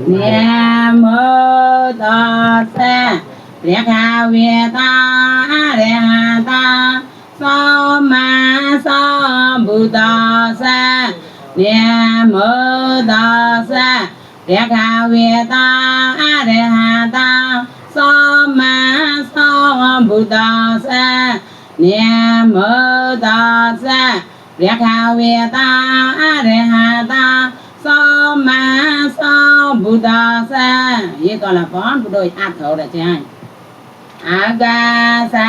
โมตัสสะภะคะวะโตอะระหะโตสัมมาสัมพุทธัสสะนะโมตัสสะภะคะวะโตอะระหะโตสัมมาสัมพุทธัสสะนะโมตัสสะภะคะวะโตอะระหะโตสัมมาสัมพุทธัสสะये तो ला पन बुडो आठ हो रे छै Agasa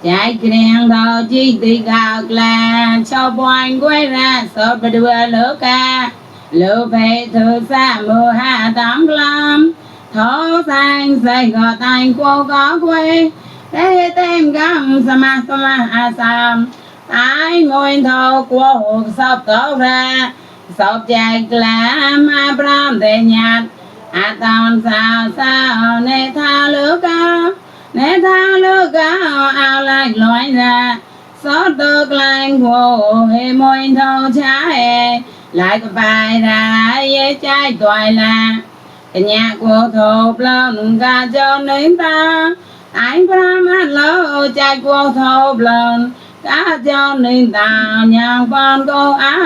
Trái khen thọ chi tì gạo là cho bọn quay ra so bà đùa lửa ca lửa phê thư xa mùa hạ tám lâm thó sang xây gò tay cô có quay để tem găm sa ma a sam ai ngồi thọ của hụt sọc có ra sọc chạy là ma bram để nhạt a tòn sao nè tha lửa cao ao lại lối ra xót được lại ngô hề môi thâu trái lại có bài ra ye trái toại là cái nhà của thộp lần ga cho nên ta anh Brahma lỡ trái của thộp lần ga cho nên ta nhà con cô á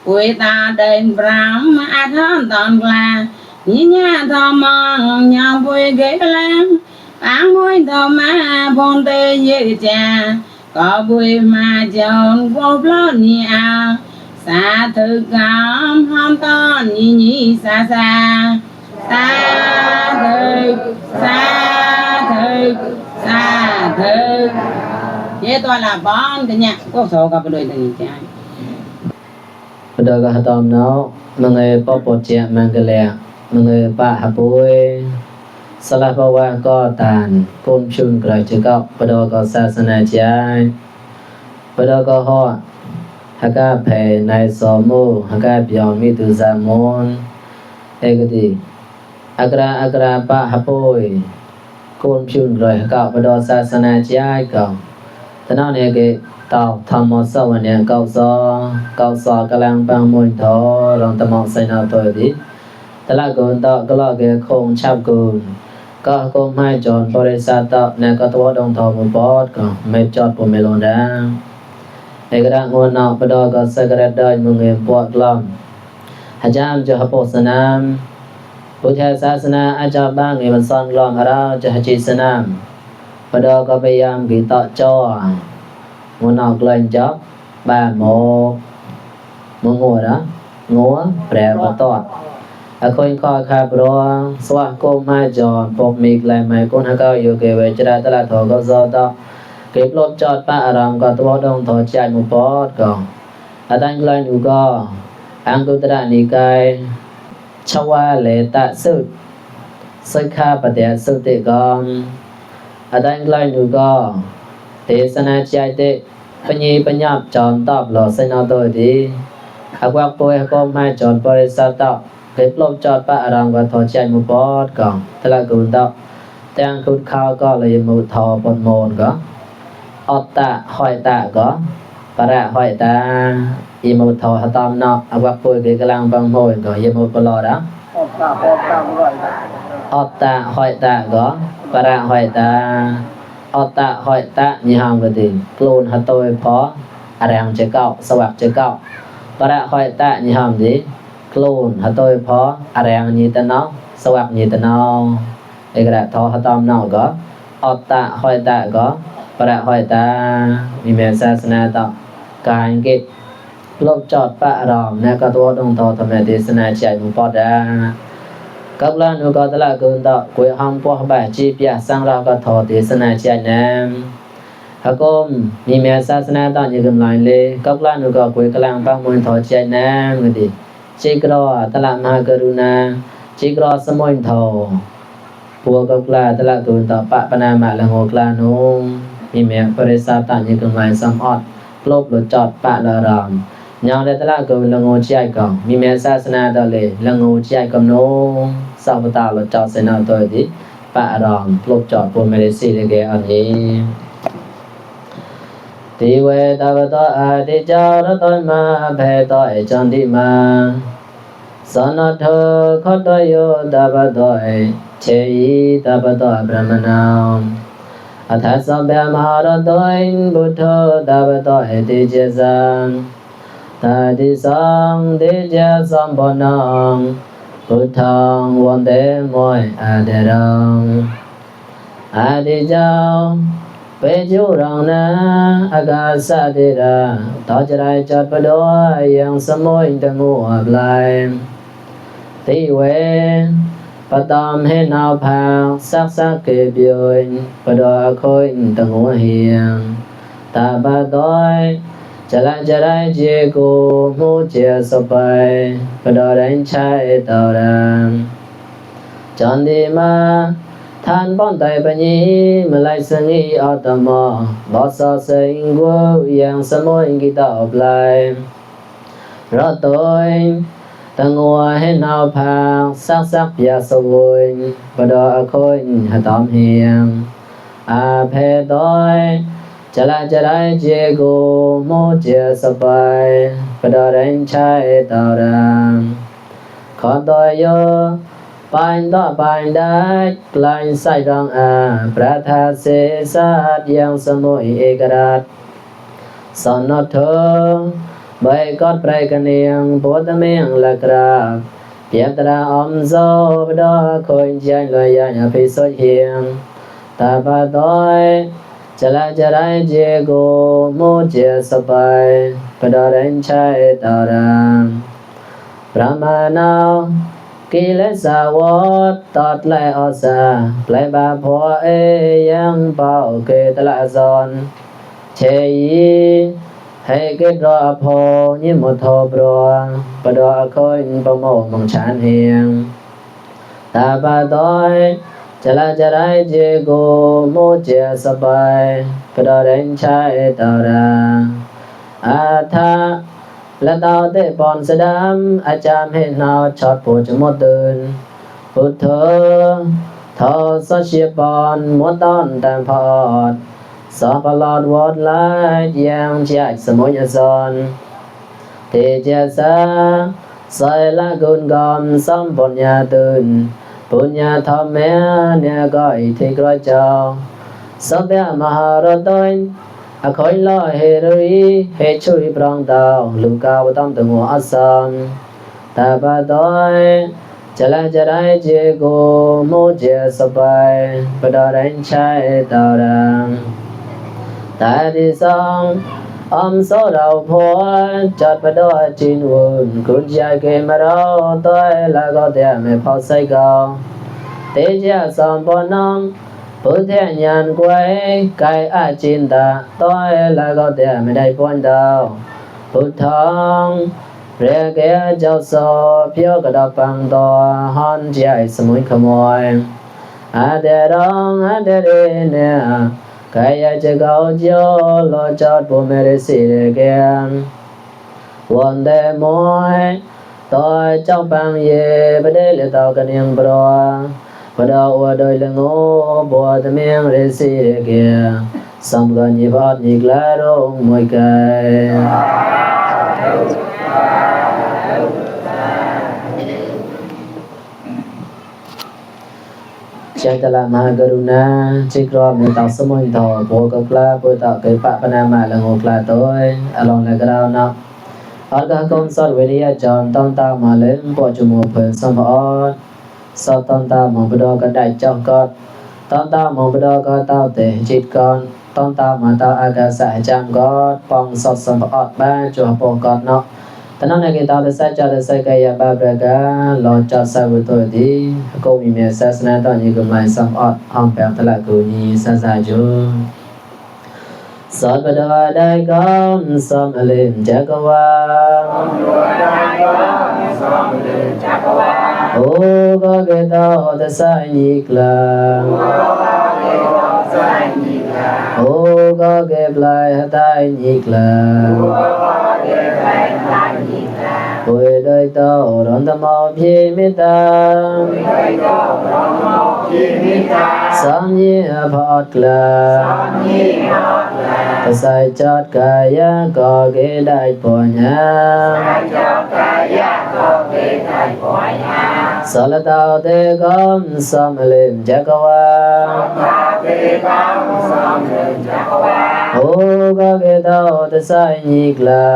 quỷ ta đền Brahma thân toàn là nhí nhà thọ mong nhà vui ghế lan án vui thọ ma phong tê dễ trà có vui mà chọn vô lót nhị ảo xa thực cảm hông to nhị xa thực vậy tôi là bón cái nhạc có số gặp đôi tình trái Pada ka hatam nau mangai popotia mangalea mangai pa hapoi salah bawa ko tan kun chun krai chekau pada ka sasana jai pada ka ho haka phe nai so mu haka pyaw mi tu sa mon ekati agra pa hapoi kun chun krai haka pada sasana jai ka tanau ne ke tao tham mô saวันเนี่ยเก้าซอกำลังปังมุนทอรองตะมองใส่นาตัวดิตะละกุนตะกะลอเกคงชับกุนก็คงให้จอนบริษัทตะเนี่ยก็ตัวดงทอมุปอดก็ไม่จอดปเมลอนดาเอกระงวนนอกปดอก็สักระดอยมึงเงปวดลอมอาจารย์จะหปสนามพุทธศาสนาอาจารย์บ้างเอมันซ่อนลอมเราจะหจิสนามปดอก็พยายามกิตะจอMuốn học lên chóp ba một muốn ngồi đó ngúa bè và tọt khôi coi khai bro xóa cô mai giòn bột mịt lại mày con hạ cao yêu kể về ra ta là thổ có do đó kịp lốp chọt ba rằm có tổ đông thổ chạy một bót còn tăng lên dù có ăn tu ta ni cai chawa lệ tạ sự soi kha bà đẻ sự tệ con tăng lên dù có thế sana chạy tệปัญญีปัญญาจอนตอบหล่อใส่นอตัวดีหากว่าป่วยก็ไม่จอนบริษัทตอบเก็บลมจอดปะอารามก็ถอดใจมุปอดก่อนตะละกุนตอบแต่งคุดข้าวก็เลยมุทอปนโมนก็อดตะหอยตะก็ประหอยตาอีมุทอหตอมนอกหากว่าป่วยก็กำลังบังโมนก็ยมุปลอดอดตะหอยตะก็ประหอยตาอตะหอยตะนิหามกติกลูนหะโตยพออะแรงจะเก้าสวักจะเก้าประหอยตะนิหามดิกลูนหะโตยพออะแรงญิตะเนาสวักญิตะเนาเอกระทอหะตอมเนาก็อตะหอยตะก็ประหอยตามีแม่ศาสนาตะกายกิจลบจอดปะรอมนะก็ตัวดงทอธรรมเทศนาใจมุปอดากับลานุก็ตะละกุนตะกุยหังปัวบะจีเปียสังราก็ทอเทศนาใจนำหะกมมีแม่ศาสนาตะยิกำลังเลยกับลานุก็กุยกำลังปังมุนทอใจนำกติจิกรอตะละมหากรุณาจิกรอสมุนทอปัวกับลาตะละกุนตะปะปนามะละโงกลานุมีแม่ปริษัทตะยิกำลังสัมออดลบหลุดจอดปะละรามยังได้ตะละกุนละโงใจก่อนมีแม่ศาสนาตะเลยละโงใจกำโนสาวตาลจอดเสนาตัวดิปะรองลบจอดปนไม่ได้สิเลยแกอันนี้ ติเวตาปโตอาติจารโตมาเพโตจันติมาสนทโธขตโยตาปโตเชยิตาปโตพระมนาวอัฏฐสัมเบมหารโตบุตโธตาปโตติเจสังตาติสังติเจสัมปนังพุทธังวันเตมวยอาเดรังอาติเจ้าเปจุรังนะอากาศเดระตอจไรจัดปะดอยยังสมุยตะงูอับไลติเวปะตามให้นาวพางสักเกบยนปะดอยคอยตะงูเฮียงตาบะดอยจะไรเจโกมูเจสไปปะดอยรันชัยตารังจันดีมาท่านป้อนไตปัญญีมาไลสังอีอัตมะบอสเสิงกัวยังสมุยกิตาอบไลรอตอยตังวัวให้นาวพางสักยาสวยปะดอคอยหตอมเฮียงอาเพตอยจะไรเจโกโมเจสไปปะดอรันชัยตารังขอตอยโยปานต่อปานได้กลายใส่รองอาประทาเสสาดยังสมุยเอกราชสนทโธใบกอดไพรกันเนียงโพธเมียงละกราบเปียตราอมโซบดอคอยใจลอยยาพิสุเฮียงตาปะตอยจะไรเจโกโมเจสไปปะดอรันชัยตารังพระมานาวกิเลสาวดตอดไลอสาไลบาพอยังเป่าเกตละซอนเชยีให้เกตรอพอยิมโทบรวปะดอคอยปะโมมงชานเฮียงตาปะตอยจะไรเจโกโมเจสไปปะดอรันชัยตาราอาทาและดาวได้ปอนสดามอาจารย์ให้นาวชอดโปจมดเดินพุทโธทอสเชียปอนมดตอนตามพอดสอปลอดวอดลายยังใจสมุยซอนเตเจสาใส่ละกุนกอมสัมปัญญาตื่นปุญญาธรรมเมเนี่ยก็อิทธิกรเจ้าสัพยามหารตัยอคอยลอเฮรุยเฮชุยปรองดาวลูกาวตอมตงอัสสัมตาปะตอยจะไรเจโกโมเจสไปปะดอรันชัยตารังตาดิสังอมโซเราพอจัดปะดอจินวุนกุญแจเกมเราต้อยละก็เตียไม่พอใส่เกาเตจสัมปนังพุทธญาณกวยกายอาจินตาต้อยละก็เตียไม่ได้พ้นดาวพุทธังเรียกเจ้าโซเพียวกระดับปังตัวฮอนใจสมุยขโมยอาเดรองอาเดเรเนกายจะเกาโจโลจอดปูเมริสิเรเกนวันเดมวยต่อยเจ้าปังเยประเดลตอกันยังปรปะดาอวดอยลงโอบัวตะเมียงเรสิเรเกสัมกันยิบอดยิกลารงมวยกายเจตละมหากรุณาจิกรอบในตอสมุนทอโพกกลาปุตตะเกปะปนามาละโงกลาโตยอลองละกราวนะอัลกะกอมสอดเวริยะจอนต้องตามมาเล่นปอจมูกเพิ่นสัมภอดสอดต้องตามมองบดอก็ได้เจ้าก็ต้องตามมองบดอก็เต้าเตจิตก่อนต้องตามมาเต้าอากาศจังก็ปองสอดสัมภอดบ้านจัวปองก่อนเนาะตอนนั้นก็ตาได้ใส่จอได้ใส่กายบาประกาลอจอใส่วุตัวดีก็มีเมสศาสนาตอนนี้ก็ไม่สัมอดห้องแปลตละกูนี้ซาซาจูสอดบดาได้ก็สมอลิมจักวาโอ้ก็เกตาได้ใส่ยิกลาโอ้ก็เก็บลายได้ยิกลาโอ้ยได้ ដោយតរន្តមកភិមេត្តាសំញាផអត់ក្លាកសៃចតកាយកគេដៃបញ្ញាសលតោទេកំសំលេមចកវាអូកគេតោទសៃញីក្លា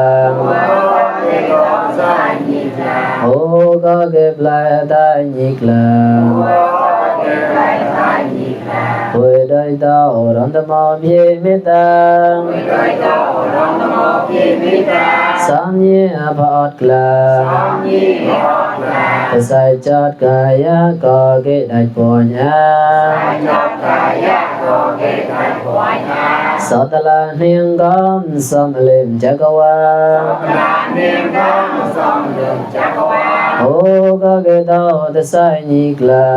អូកគេប្លែតៃញីក្លាពុយដោយតរន្តមកភិមេត្តាសំញាផអត់ក្លាកសៃចតកាយកគេដៃបញ្ញាសតលានាងកំសំលេមចកវាអូកគេតោទសៃញីក្លា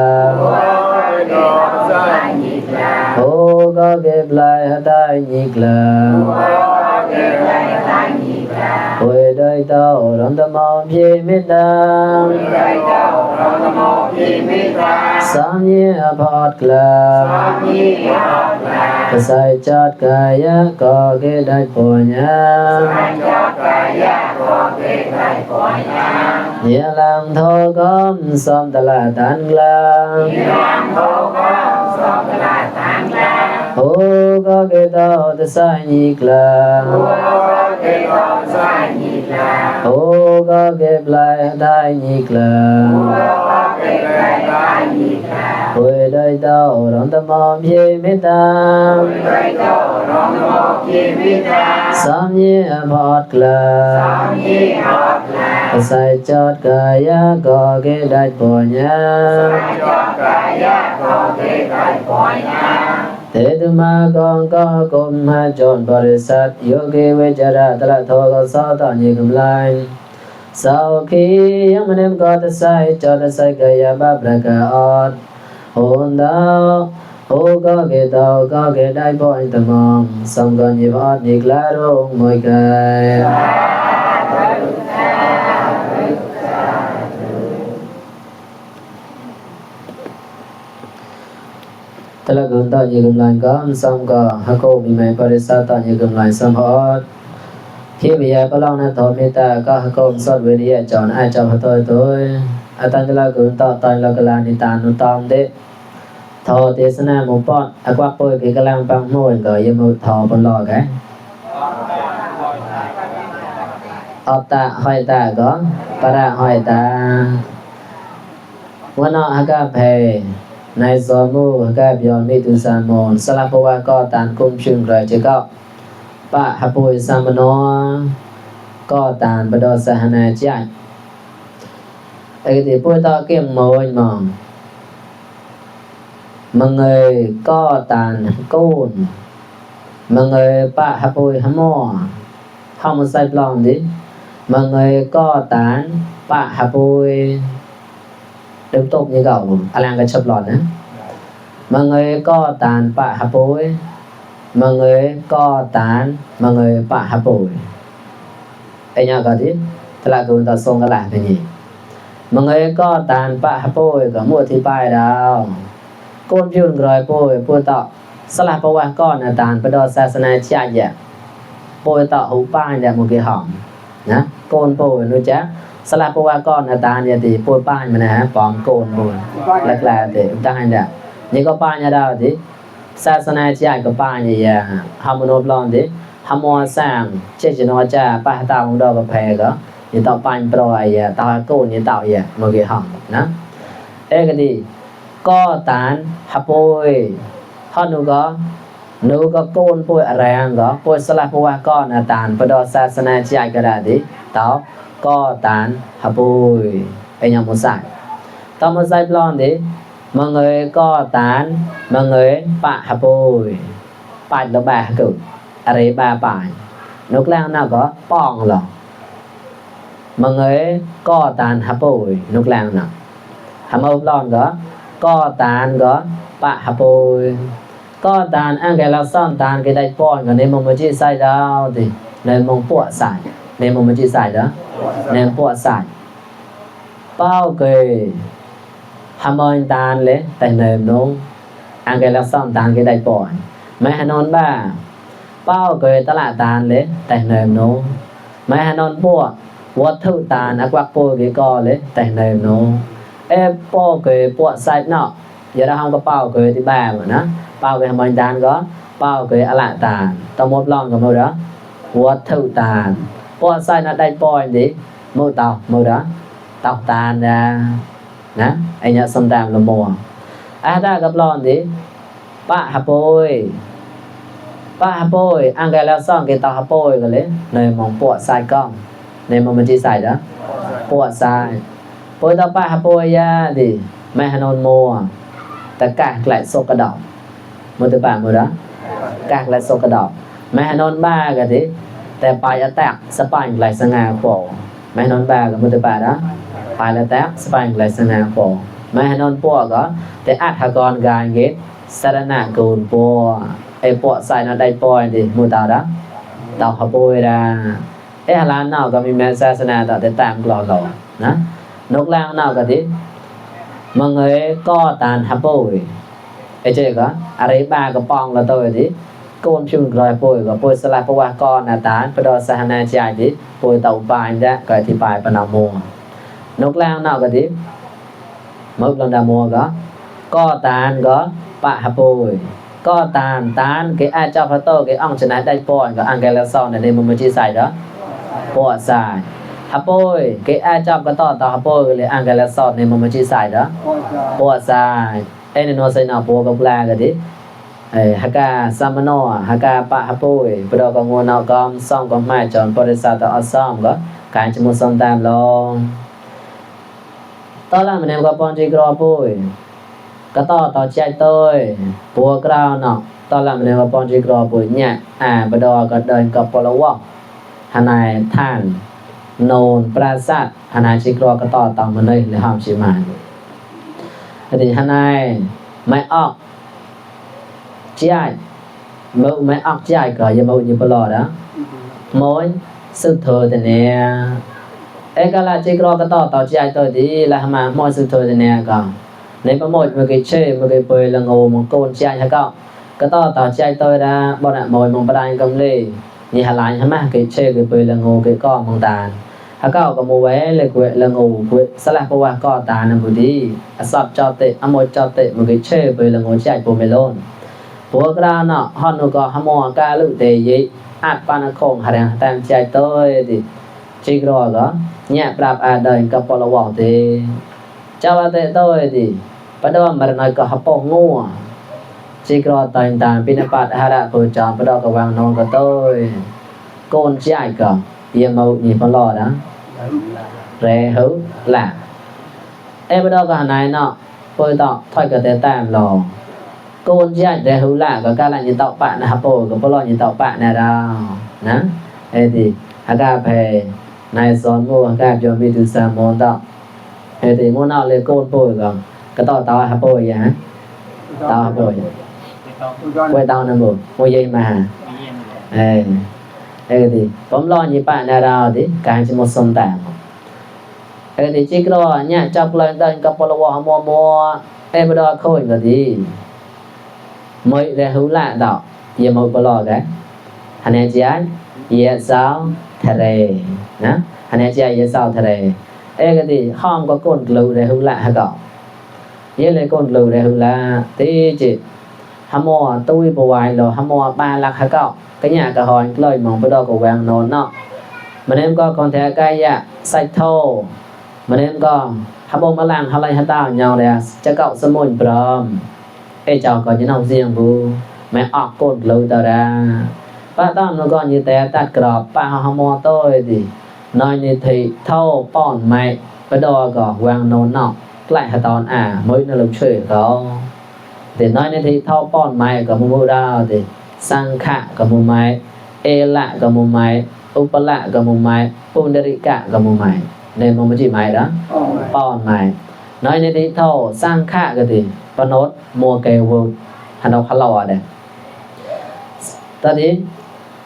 អូកគេប្លែតៃញីក្លាពុយដោយតរន្តមកភិមេត្តាសំញាផអត់ក្លាកសៃចតកាយកគេដៃបញ្ញាញាឡើងធោកំសំតលាតានក្លាអូកគេតោទសៃញីក្លាអូកគេប្លែតៃញីក្លាពុយដោយតរន្តមកភិមេត្តាសំញាផអត់ក្លាកសៃចតកាយកគេដៃបញ្ញាទេតុមាកងកគុំហចនបរិស័ទយោគិវេចរៈតលធោកសតញិកំឡៃសោគិយមនិមកតសៃចតសៃកាយបប្រកអត់អូនដោអូកគេតោកគេដៃបអិតមងសំកញិបអត់និក្លារងមួយកែតលកុនតញិកំឡៃកំសំកហកោមីម៉ែបរិស័ទតញិកំឡៃសំអត់ភិវិយបឡងណធមេតាកហកោសតវេរិយចនអាចបតយទុយអតន្តលកុនតតញលកលានិតានុតំទេធោទេសនាមុបតអក្វពុយគេកលាំងបាំងមួយក៏យមុធោបន្លកែអតតាហយតាក៏បរហយតាវណអកភេណៃសមុកែបយនិទុសាមនសលពវកតានគុំជឹងរជកបហពុយសមណោក៏តានបដសហនាចាច់អីទីពុយតគៀងមួយមកមងើក៏តានកូនមងើបហពុយហមោហមសៃប្លងទីមងើក៏តានបហពុយដើមតបនេះក៏អលាំងក៏ឈប់ឡនណាមងើក៏តានបហពុយមងើក៏តានមងើបហពុយអញ្ញាក៏ទីតឡាកូនតសងកលាទៅនេះមងើក៏តានបហពុយក៏មួយទីបាយដល់កូនជឿនក្រោយពុយពុយតស្លាប់ប្រវត្តិក៏នៅតានបដសាសនាជាយពុយតឧបាយដែលមកគេហំណាកូនពុយនោះចាស្លាប់ប្រវត្តិក៏នៅតាននេះទីពុយបាយម្នាក់បំកូនពុយលក្លាទេតាំងនេះនេះក៏បាយដល់ទីសាសនាជាក៏បាយយ៉ាហមនោប្លន់ទីហមអសាងចេចណោចាបះតាងដកភេក៏នេះតបាញ់ប្រអាយ៉ាតកូននេះតយ៉ាមកគេហំណាអេកទីក៏តានហពុយហនុក៏នូក៏កូនពុយអរាងក៏ពុយស្លាប់ប្រវត្តិក៏នៅតានបដសាសនាជាក៏ដែរទីតក៏តានហពុយអញ្ញមសាយតមសាយប្លន់ទីមងើក៏តានមងើបហពុយបាច់លបាគុអរិបាបាយនោះក្លាំងណាក៏ប៉ងឡមងើក៏តានហពុយនោះក្លាំងណាហមោប្លន់ក៏តានក៏បហពុយក៏តានអង្គឡសំតានគេដៃប៉នក៏នេះមកជីសៃដោទីនៅមកពួកសាយនេះមកជីសៃដោនៅពួកសាយ bao cái hàm ơi tàn lẽ tại nềm nông ăn cái là xong tàn cái đại bỏi mấy hà non ba bao cái ta lạ tàn lẽ tại nềm nông mấy hà non bùaวัดทุตานอักวักโปเกก็เลยแต่งเดิมโนโปเกปวดไซน์เนาะอย่าได้ห้องก็เป้าเกที่บ้านนะเป้าเกทำมันตานก็เป้าเกอละตานต้องมดลองกับมือเด้อวัดทุตานปวดไซน์น่ะได้ปอยดิมือเต่ามือเด้อเต่าตานนะไอ้เนี่ยสมตามละมัวได้กับลองดิปะฮะโปยปะฮะโปยอังไกแล้วซ่องเกเต่าฮะโปยกันเลยในมองปวดไซน์ก้องในมันที่ใส่đó ปวดซ้ายปวดต่อไปหาปวดยาดิไม่หานอนมัวแต่กากไหลโซกระดอกมือตัวป่ามือđó กากไหลโซกระดอกไม่หานอนบ้ากันดิแต่ปลายแตกสปายไหลสง่าโผล่ไม่หานอนบ้ากับมือตัวป่าđó ปลายแตกสปายไหลสง่าโผล่ไม่หานอนปวดก็แต่อัฐกรกายเกตสารณะกูลปวดไอ้ปวดใส่น่ะได้ปอยดิมือตาđó ตาหาปวยดาหลานเนาก็มีแม่ศาสนาต่อแต่ตามกลอนะนกลางเนาก็ดิมึงก็ตานหาป่วยเจ๊ก็อะไรบ้าก็ปองละตัวดิโกนชุนกลอยป่วยก็ป่วยสลับปวะก่อนนาตานปดอสหนาใจดิป่วยเต่าปานได้ก็อธิบายปนามโมนกลางเนาก็ดิมึกลำดาโมก็ตานก็ปะหาป่วยก็ตานcái ai cho phật tổ cái ông chấn đại poiก็อังแกละซ้อนในมันจิใส่đó ปวดซ้ายหาป่วยเกอาจับก็ต่อหาป่วยเลยอังกะละซอดในมันจิใส่เด้อปวดซ้ายในโนใส่หน้าปวดก็ปลาก็ดิหากาสัมมโนหากาปะหาป่วยปดก็งัวนอกอมซ่อมก็มาจอนบริษัทต่อซ่อมก็การจมุซ่อมตามลงตอนละมันก็ปอนจิกรอป่วยก็ต่อใจต้ยปัวกราวเนาะตอนละมันก็ปอนจิกรอป่วยเนี่ยปดก็เดินกับปลวะหานายท่านโนนปราศาสหานายชิกรอก็ต่อมาเลยเลยห้ามชิมาอันนี้หานายไม่ออกใจมือไม่ออกใจก็อย่ามืออย่าปลอดนะมอยสุดเธอแต่เนี่ยก็ละชิกรอก็ต่อใจตัวดีละมามอยสุดเธอแต่เนี่ยก็ในประโมทมือกิเช่มือกิเปยละโง่มังโกนใจฮะก็ต่อใจตัวนะบ่น่ะมอยมังปรายกำเลยนี่หลายใช่มั้ยcáiเช่cáiเปละงูcáiก้อมองตาถ้าก็ก็มูไว้เลยกวยละงูกวยสลักเพราะว่าก็ตานะบุดีอสับจอเตอมอยจอเตมันcáiเช่เปละงูใจโปเมลอนพวกเราเนาะฮอนก็หมอกาลุเตยิอัดปานคงหาแรงตามใจต้อยดิจิกรอก็เนี่ยปรับอาเดินกับปลวะเตเจ้าเตต้อยดิปะดอมมรณก็หปองงัวจิกรอตายตามปิณปัตหระปูจอมปดอกวางนอนก็ต้ยโกนใจก็เยี่ยมเอานี่ปลอนะแรหูละปดอกหนายเนาะปูต่อถอยก็แต่ตามรอโกนใจแรหูละก็กะละนี่ตอปะนะปูก็ปลอนี่ตอปะนะดาวนะดิหากาเพนายสอนโมหากาจอมีตุสามอนต่อดิโมนเอาเลยโกนปูก็ต่อหาปูอย่างต่อหาปูquay tao nè bố mua dây mà thì bấm lo như bạn nào đâu thì càng chỉ một sông tạm thì chỉ có nhá chọc lên đây gặp bao lâu mua em đó khôi rồi thì mới ra hữu lạ đó giờ một bao lâu đấy anh em chị ấy giờ sao thề nè anh em chị ấy giờ sao thề thì không có cồn lù ra hữu lạ hả cậu giờ lấy cồn lù ra hữu lạ thì chị hàm mò tôi bù vài lò hàm mò ba lạc hả cậu cái nhà cả hỏi lời mong bữa đó của vàng nón nọ mình em có còn thế cái dạ sạch thô mình em có hàm mò mà làng hàm lại hàm tao nhau này cho cậu sớm mồn bờm chào có những học riêng bu mẹ ọc cột lôi tao ra ba tao nó còn như thế tạt cọp ba hàm mò tôi thì nói như thì thô pon mày bữa đó có vàng nón nọ lại hả tao mới nó lục chơi không thì nói nên thì thao pon mai có một đao thì sang khạ có một mai lạ có một mai upala có một mai pundarika có một mai nên một chỉ mai đó pon mai nói nên thì thao sang khạ cái gì panot mua kêu vô hành động hello đây ta đi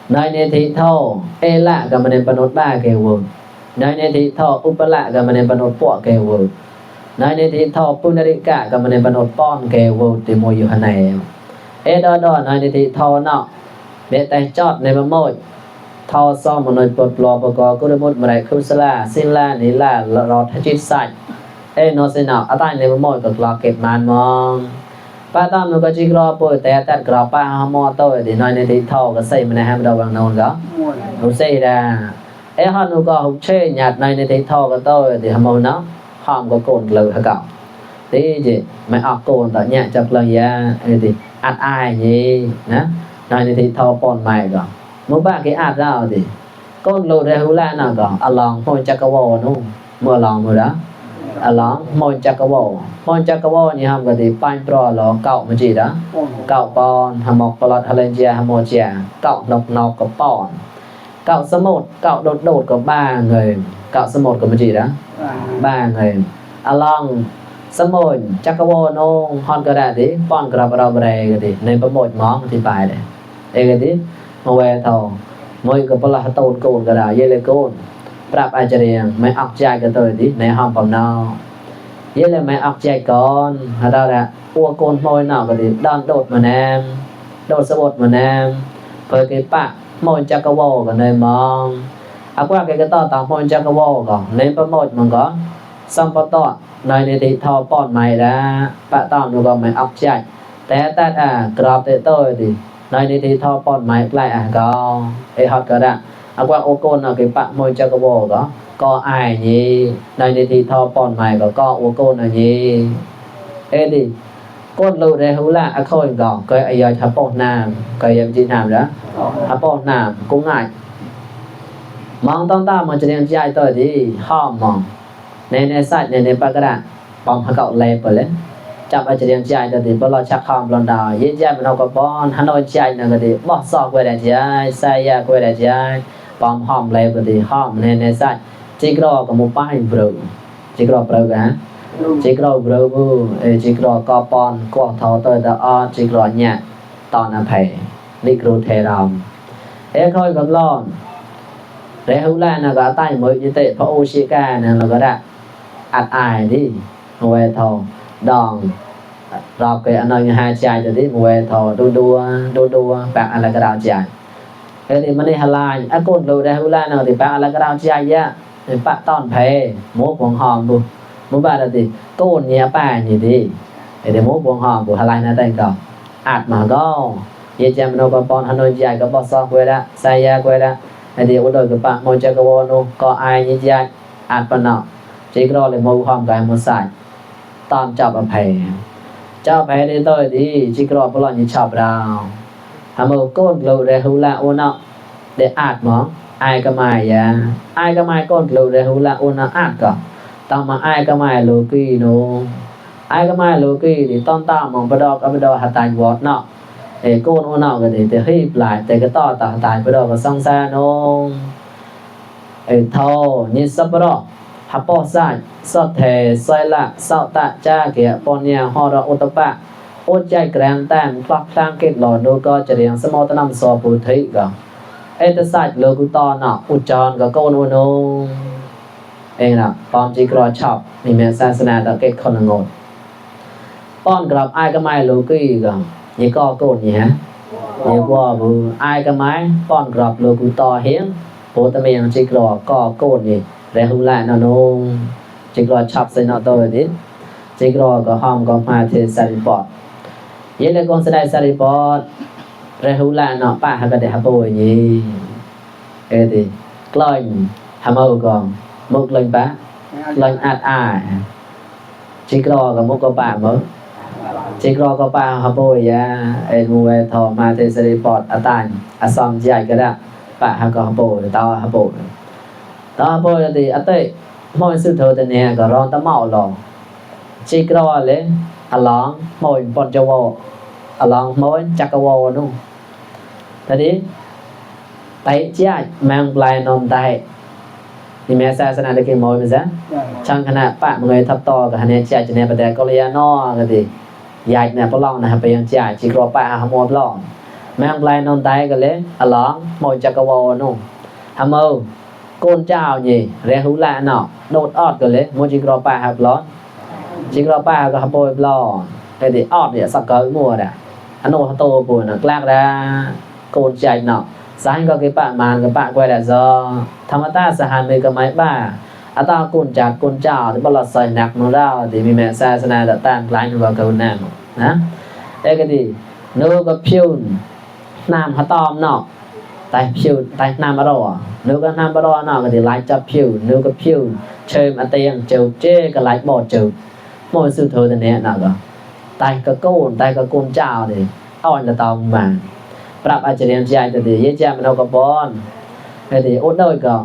nói nên thì thao lạ có một nên panot ba kêu vô Nai ne thi tho upala ka mane panot po ke wo Nai ne thi tho punarika ka mane panot pon ke wo ti mo yu hanai e do do nai ne thi tho no me tai chot ne ba moi tho so monoi pot plo pa ko ko de mot mrai khusala sila ni la ro tha chit sai e no se na atai ne ba moi ko kla ket man mong pa tam no ka chi kro po te tat kro pa ha mo to de nai ne thi tho ka sai mane ha ba wang non ka ho sai da e ha no ka hu che nyat nai ne thi tho ka to de ha mo na ham ko kon le ha ka te je mai ak kon ta nya chak la ya e ti at ai ni na nai ne thi tho pon mai ka mo ba ke at ra ti kon lo de hu la na ka along mo chak ka wo no mo long mo da along mo chak ka wo ni ham ka ti pan pro lo kau ma ji da kau pon ha mok plat ha len ja ha mo ja kau nok nok ka pon kau สมุดkau đột đột có 3 người kau สมุด có mấy gì đó 3 người along สมุด chắc có vô nó hon cái đại tí pon cái rập rập rè cái tí nên có một món thì bài đấy đây cái tí mà về thầu mỗi cái là tôn cồn cái đại dây lê cồn prap ai chơi mấy ọc chạy cái tôi tí này hom phẩm nào dây là mấy ọc chạy con hay đâu là ua cồn môi nào cái tí đòn đột mà nam đột สมุด mà nam với cái bạc môi chắc có vô cái này mong qua cái to tao môi chắc có vô còn nên có một mà có xong có to này thì thò pon mày ra bạn tao nó còn mày ọc chạy té tát grab để tôi thì này thì thò pon mày lại có ai học cái đã qua ô côn là cái bạn môi chắc có vô có ai nhỉ này thì thò pon mày có ô côn là nhỉ ê đi côn lù đây hú là khôi gò cái ai giờ thà pon nam cái em chỉ làm đó thà pon nam cũng ngại mong tao ta mà chỉ chạy tôi thì hòm mong nên sai nên ba cái đã bom hà cậu lẹp rồi đấy chạm ở trên chạy thì bao lo chắc hòm lần đầu dễ chạy mà nó có bon Hà Nội chạy là cái bỏ sọ quay lại chạy sai ya quay lại chạy bom hòm lẹp thì hòm nên sai chỉ có một bài bro chỉ có bro cả chỉ có bro chỉ có bon quăng thầu tôi đã chỉ có nhẹ toàn là phải đi kêu thề lòng thế thôi cầm lon để hú la là có tay mới như thế phá Oshika là nó có đã ạt ai đi về thầu đòn rồi cái anh nói hai chạy rồi đi về thầu đua bạn là cái đào chạy thế thì mình đi Hà Lan côn lù để hú la nào thì bạn là cái đào chạy á thì bạn toàn phê múa quần hòm bu muốn bạn là gì côn nhẹ bà như đi để múa quần hòm của Hà Lan là tay cỏ ạt mà có vậy chăm nó có con Hà Nội chạy có bỏ sọ quê đã sai ya quê đã thì ở đây các bạn mong cho các bạn có ai như vậy ăn phần nào chỉ có là màu hồng cái một sải toàn chọc ở phải đi tôi thì chỉ có bao nhiêu chọc đâu hàm màu côn lù để hú la ôn nọ để ạt món ai cái mai côn lù để hú la ôn nọ ạt cả tao mà ai cái mai lù kỳ nó ai cái mai lù kỳ thì ton tao mong bắt đầu hạt tài vọt nọ để côn ôn nọ cái để hít lại để cái to tao tài bắt đầu có xong xa nó thâu như sắp đó hấp bỏ sai sọt thề sai lạ sao tạ cha kìa bọn nhà họ đã ô tô bạc ô chạy kèm tàn phát sang kết lò đôi co trở đến sớm mô năm so bù thấy cả ta sạch lơ cụ to nọ ụ tròn cả con ôn ô nè bọn chỉ có chọc thì mẹ sa sana đã kết con là ngột bọn gặp ai cái mai lô kỳ cả như co côn nhé như qua bù ai cái máy bọn gặp lô cụ to hiến bố ta mình chỉ có côn gì để hú lại nó chỉ có chọc xây nó tôi đi chỉ có hòm có mai thì saripot vậy là con sẽ đây saripot để hú lại nó ba hay để hấp bồi gì thì lên hàm âu còn một lên bá lên ạt chỉ có một con bà mới chỉ có ba hấp bồi ya mua thò mai thì saripot atan xong dài cái đó bà hay có hấp bồi tao hấp bồi đó bây thì ở đây mọi sự thờ thì nè có ron ta mạo lò chỉ có lấy along mọi bọn châu Âu along mọi chắc Âu đúng thế đi tay chạy mang lại nòng tay thì mẹ sa sana được cái mọi người sao chẳng khả năng bạn người thấp to cả này chạy cho nên bây giờ có lẽ nó cái gì dài nè bao lâu nè bây giờ chạy chỉ có bạn ham một lon mang lại nòng tay cái lấy along mọi chắc Âu đúng ham mơ con chào gì rẻ hú lạ nọ đột ọt rồi lấy mua chỉ có ba hạt lót chỉ có ba hạt bôi lò cái thì ọt thì sắp cỡ mùa đã anh ô tô buồn nó lắc ra con chạy nọ sáng có cái bạn màn cái bạn quay lại do thằng ta sẽ hành về cái máy ba à tao con chặt con chào thì bao giờ sợi nặng nó ra thì mình mẹ xa này đã tan lạnh vào cầu nam hả đây cái gì nô có phiêu nam hả tòm nọ tại phiêu tại nam ở đâu à nếu có nam ở đâu nọ thì lại cho phiêu nếu có phiêu chơi mà tiền chịu chê cái lại bỏ chịu mỗi sự thôi thì nè nọ rồi tại cái con chào thì ỏi là tòm màปรับอาจารย์ใจแต่เยอะแยะมันเอากระปอนแต่ที่อดได้ก็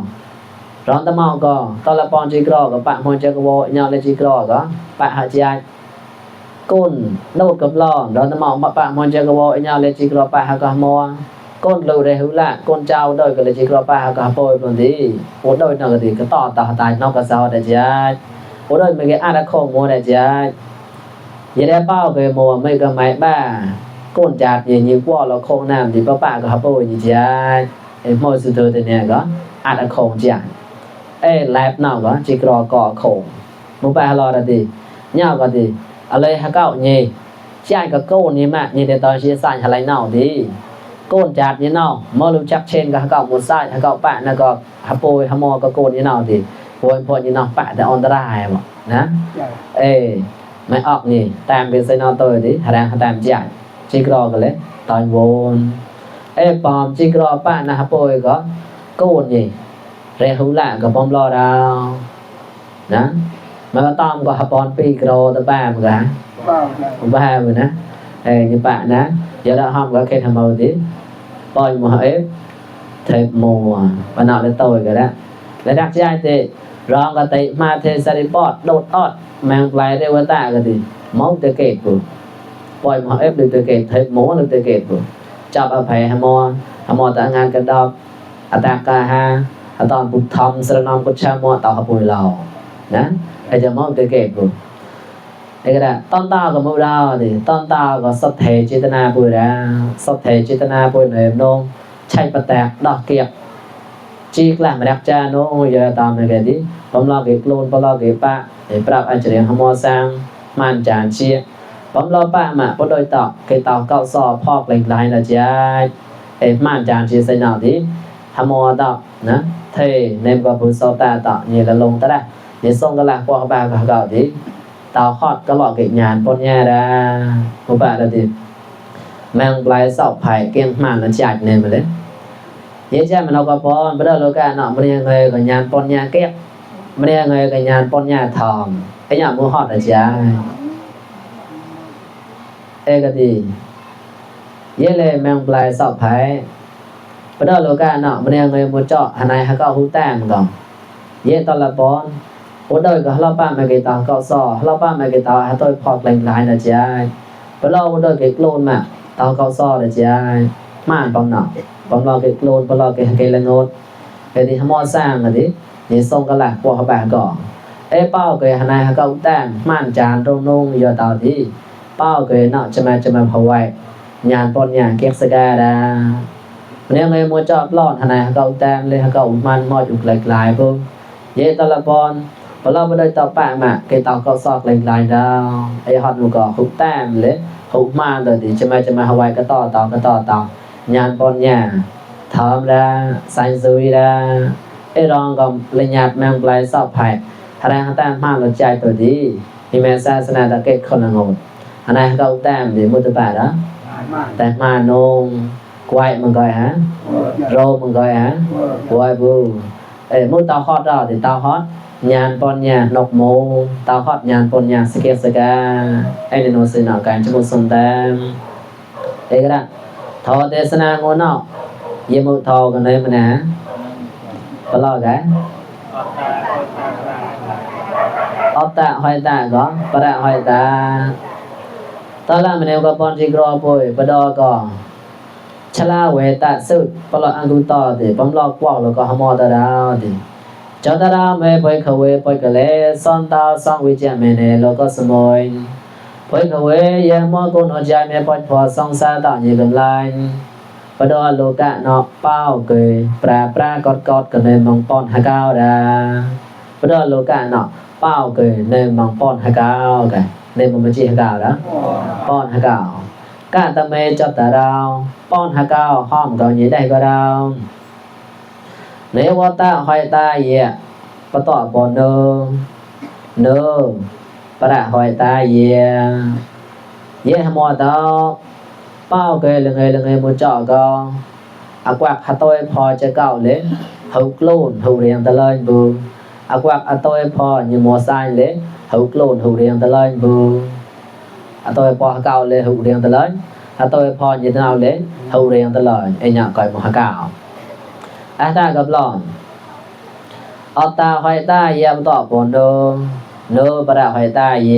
ร้อนตะเมาก็ตอนละปอนจีกรอก็ปะมอนจะกโวญาเลยจีกรอก็ปะหาใจก้นโนดกับร้อนตะเมาปะมอนจะกโวญาเลยจีกรอปะหากะมอก้นรู้ได้หูละก้นเจ้าได้ก็เลยจีกรอปะหากะปอยบางทีอดได้นอกก็ที่ก็ต่อตายนอกก็เศร้าได้ใจอดได้ไม่ก็อาจของมัวได้ใจอย่าได้เป้าก็มัวไม่ก็ไม่บ้าcon chặt nhiều quá là không làm thì ba có hấp bôi gì chứ em mỗi sự thôi thì nè có ăn là không chặt lẹp nào có chỉ có cỏ khổ một bài lo là gì nhau có gì ở đây hai cậu nhỉ chạy có con như mà như để tôi chia sẻ hay nào thì con chặt như nào mỗi lúc chắc trên các cậu một sai hai cậu bạn là có hấp bôi hấp mò có con như nào thì bôi như nào bạn đã on ra mà nè mày ọc nhỉ tam bên xây nào tôi thì đang tam chạy chỉ có cái đấy tỏi vốn bom chỉ có bạn là hấp bôi có cồn gì rẻ hú lạ có bom lo đâu đó mà tôm có hấp bom pi kilo tới ba một cái ba rồi nè như bạn nè giờ đã không có cái tham mưu tí bôi một hết thêm mùa và nọ để tôi cái đó để đặt trai thì rong cái tị mà thế sẽ đi bọt đột ọt mang lại đây qua ta cái gì máu tới kẹt củaปล่อยมาđược từ kẹt thêm múa được từ kẹt rồi chọc ở phải hàm mò tại ngàn cái đọc ataka ha toàn bút thom sơ nom của cha mò tàu bùi lò nè để cho máu từ kẹt rồi đây cái ton ta có mẫu đào thì ton ta có sắp thể chitana bùi ra sắp thể chitana bùi này nông chạy bát tẹt đọc kiệt chỉ làm đặc cha nó giờ tao này cái gì bấm lo cái clone bấm lo cái pa để prak anh chỉ hàm mò sang man chán chia bấm lo ba mà có đôi tọ cái tàu cao sò phọc lạnh lại là chạy màn tràn chia xây nào thì hàm mò tọ nè thề nên có bữa sau ta tọ như là lông ta đây để xong cái lạc qua ba cả gạo thì tàu hot cái lọ cái nhàn con nhà ra một bạn là thì mang lại sọc phải kiêng màn nó chạy nên mà đấy dễ cha mà nó có con bây giờ lô ca nọ bây giờ người có nhàn con nhà kép bây giờ người có nhàn con nhà thòm cái nhà mua hot là chạy cái gì dễ lên mang lại sọc phải bây giờ lô ca nọ bây giờ người mua trọ hàng này hay có hú tang còn dễ to là bón ủa đời có lo ba mày cái tàu cao sò lo ba mày cái tàu hay tôi phọt lành lại là chạy bây giờ ủa đời cái clone mà tàu cao sò là chạy màn bóng nọ bóng lo cái clone bóng lo cái là ngôn cái thì hâm mò sang là gì thì xong cái lạc qua bà gõ bao cái hàng này hay có hú tang màn tràn rông nông giờ tàu thì bao cái nọ cho mà Hawaii nhàn con nhà kiệt saga ra nếu người mua chọn lọt hàng này cậu tam lên cậu man mọi dục lệch lại không dễ tao là con và lo bên đây tao bạn mà cái tao cậu sọt lệch lại ra ai họ nó có hút tam lấy hút man rồi thì cho mà Hawaii cái to nhàn con nhà thơm ra xanh dùi ra ai rong còn lên nhạt mang lại sọt phải hàng tam man là chạy rồi đi thì mẹ sa sana đã kết con là ngồi hàng này cậu tam để mua từ bà đó tại mà nông quay mình gọi hả rô mình gọi hả quay bu muốn tao hot đó thì tao hot nhàn con nhà nọc mồ tao hot nhàn con nhà saka anh nó xin nào cái cho một sông tam đây cái đó thọ thế sana ngon nào gì một thọ cái này mà nè có lo cái ta hỏi ta có para hỏi ta tao làm mình có con gì gro bồi bắt đầu có chala về ta sự bắt đầu ăn to thì bấm lo quăng rồi có hâm mộ ta đâu thì cho ta đâu mấy bồi khẩu về bồi cái lẽ son tao son về cha mẹ này lo có sớm rồi bồi khẩu về giờ mua con ở cha mẹ bồi phò xong xa tạo như gần lại បដរលោកៈណោប៉ោគេប្រាប្រាកតកតកណេមងប៉ុនហកោដាបដរលោកៈណោប៉ោគេណេមងប៉ុនហកោកែណេមមជីហកោដាប៉ុនហកោកតមេចតរោប៉ុនហកោហំកោញីដែរក៏ដោនេវតៈហយតាយៈបតបននប្រហយតាយៈយេមតោប៉ោគេលងមួយចកោអក្វាក់ហតយផចកោលេហៅក្លូនហៅរៀងតលែងប៊ូអក្វាក់អតយផញមសាយលេហៅក្លូនហៅរៀងតលែងប៊ូអតយផកោលេហៅរៀងតលែងអតយផញតណៅលេហៅរៀងតលែងអញកៃមហកោអតាកប្លន់អតាហយតាយមតបននប្រហយតាយ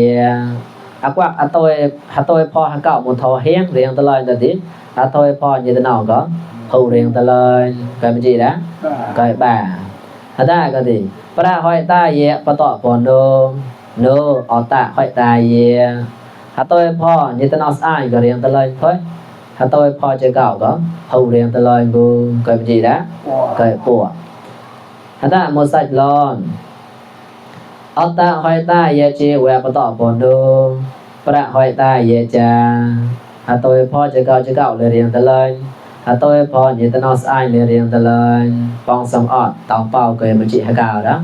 អក្វាក់អតយហតយផហកោមថហៀងរៀងតលែងតទីអតយផញតណៅក៏ហៅរៀងតលែងកែមជីដាកែបាអតាកទីប្រហយតាយបតបននអតាហយតាយហតយផញតណៅស្អាយក៏រៀងតលែងផុយហតយផចកោក៏ហៅរៀងតលែងប៊ូកែមជីដាកែពួហតាមសាច់ឡនអតាហយតាយជាវៈបតបនប្រហយតាយចាហតយផចកោលរៀងតលែងហតយផញតណោស្អាយលរៀងតលែងបងសំអត់តោប៉ោកែមជីហកោដា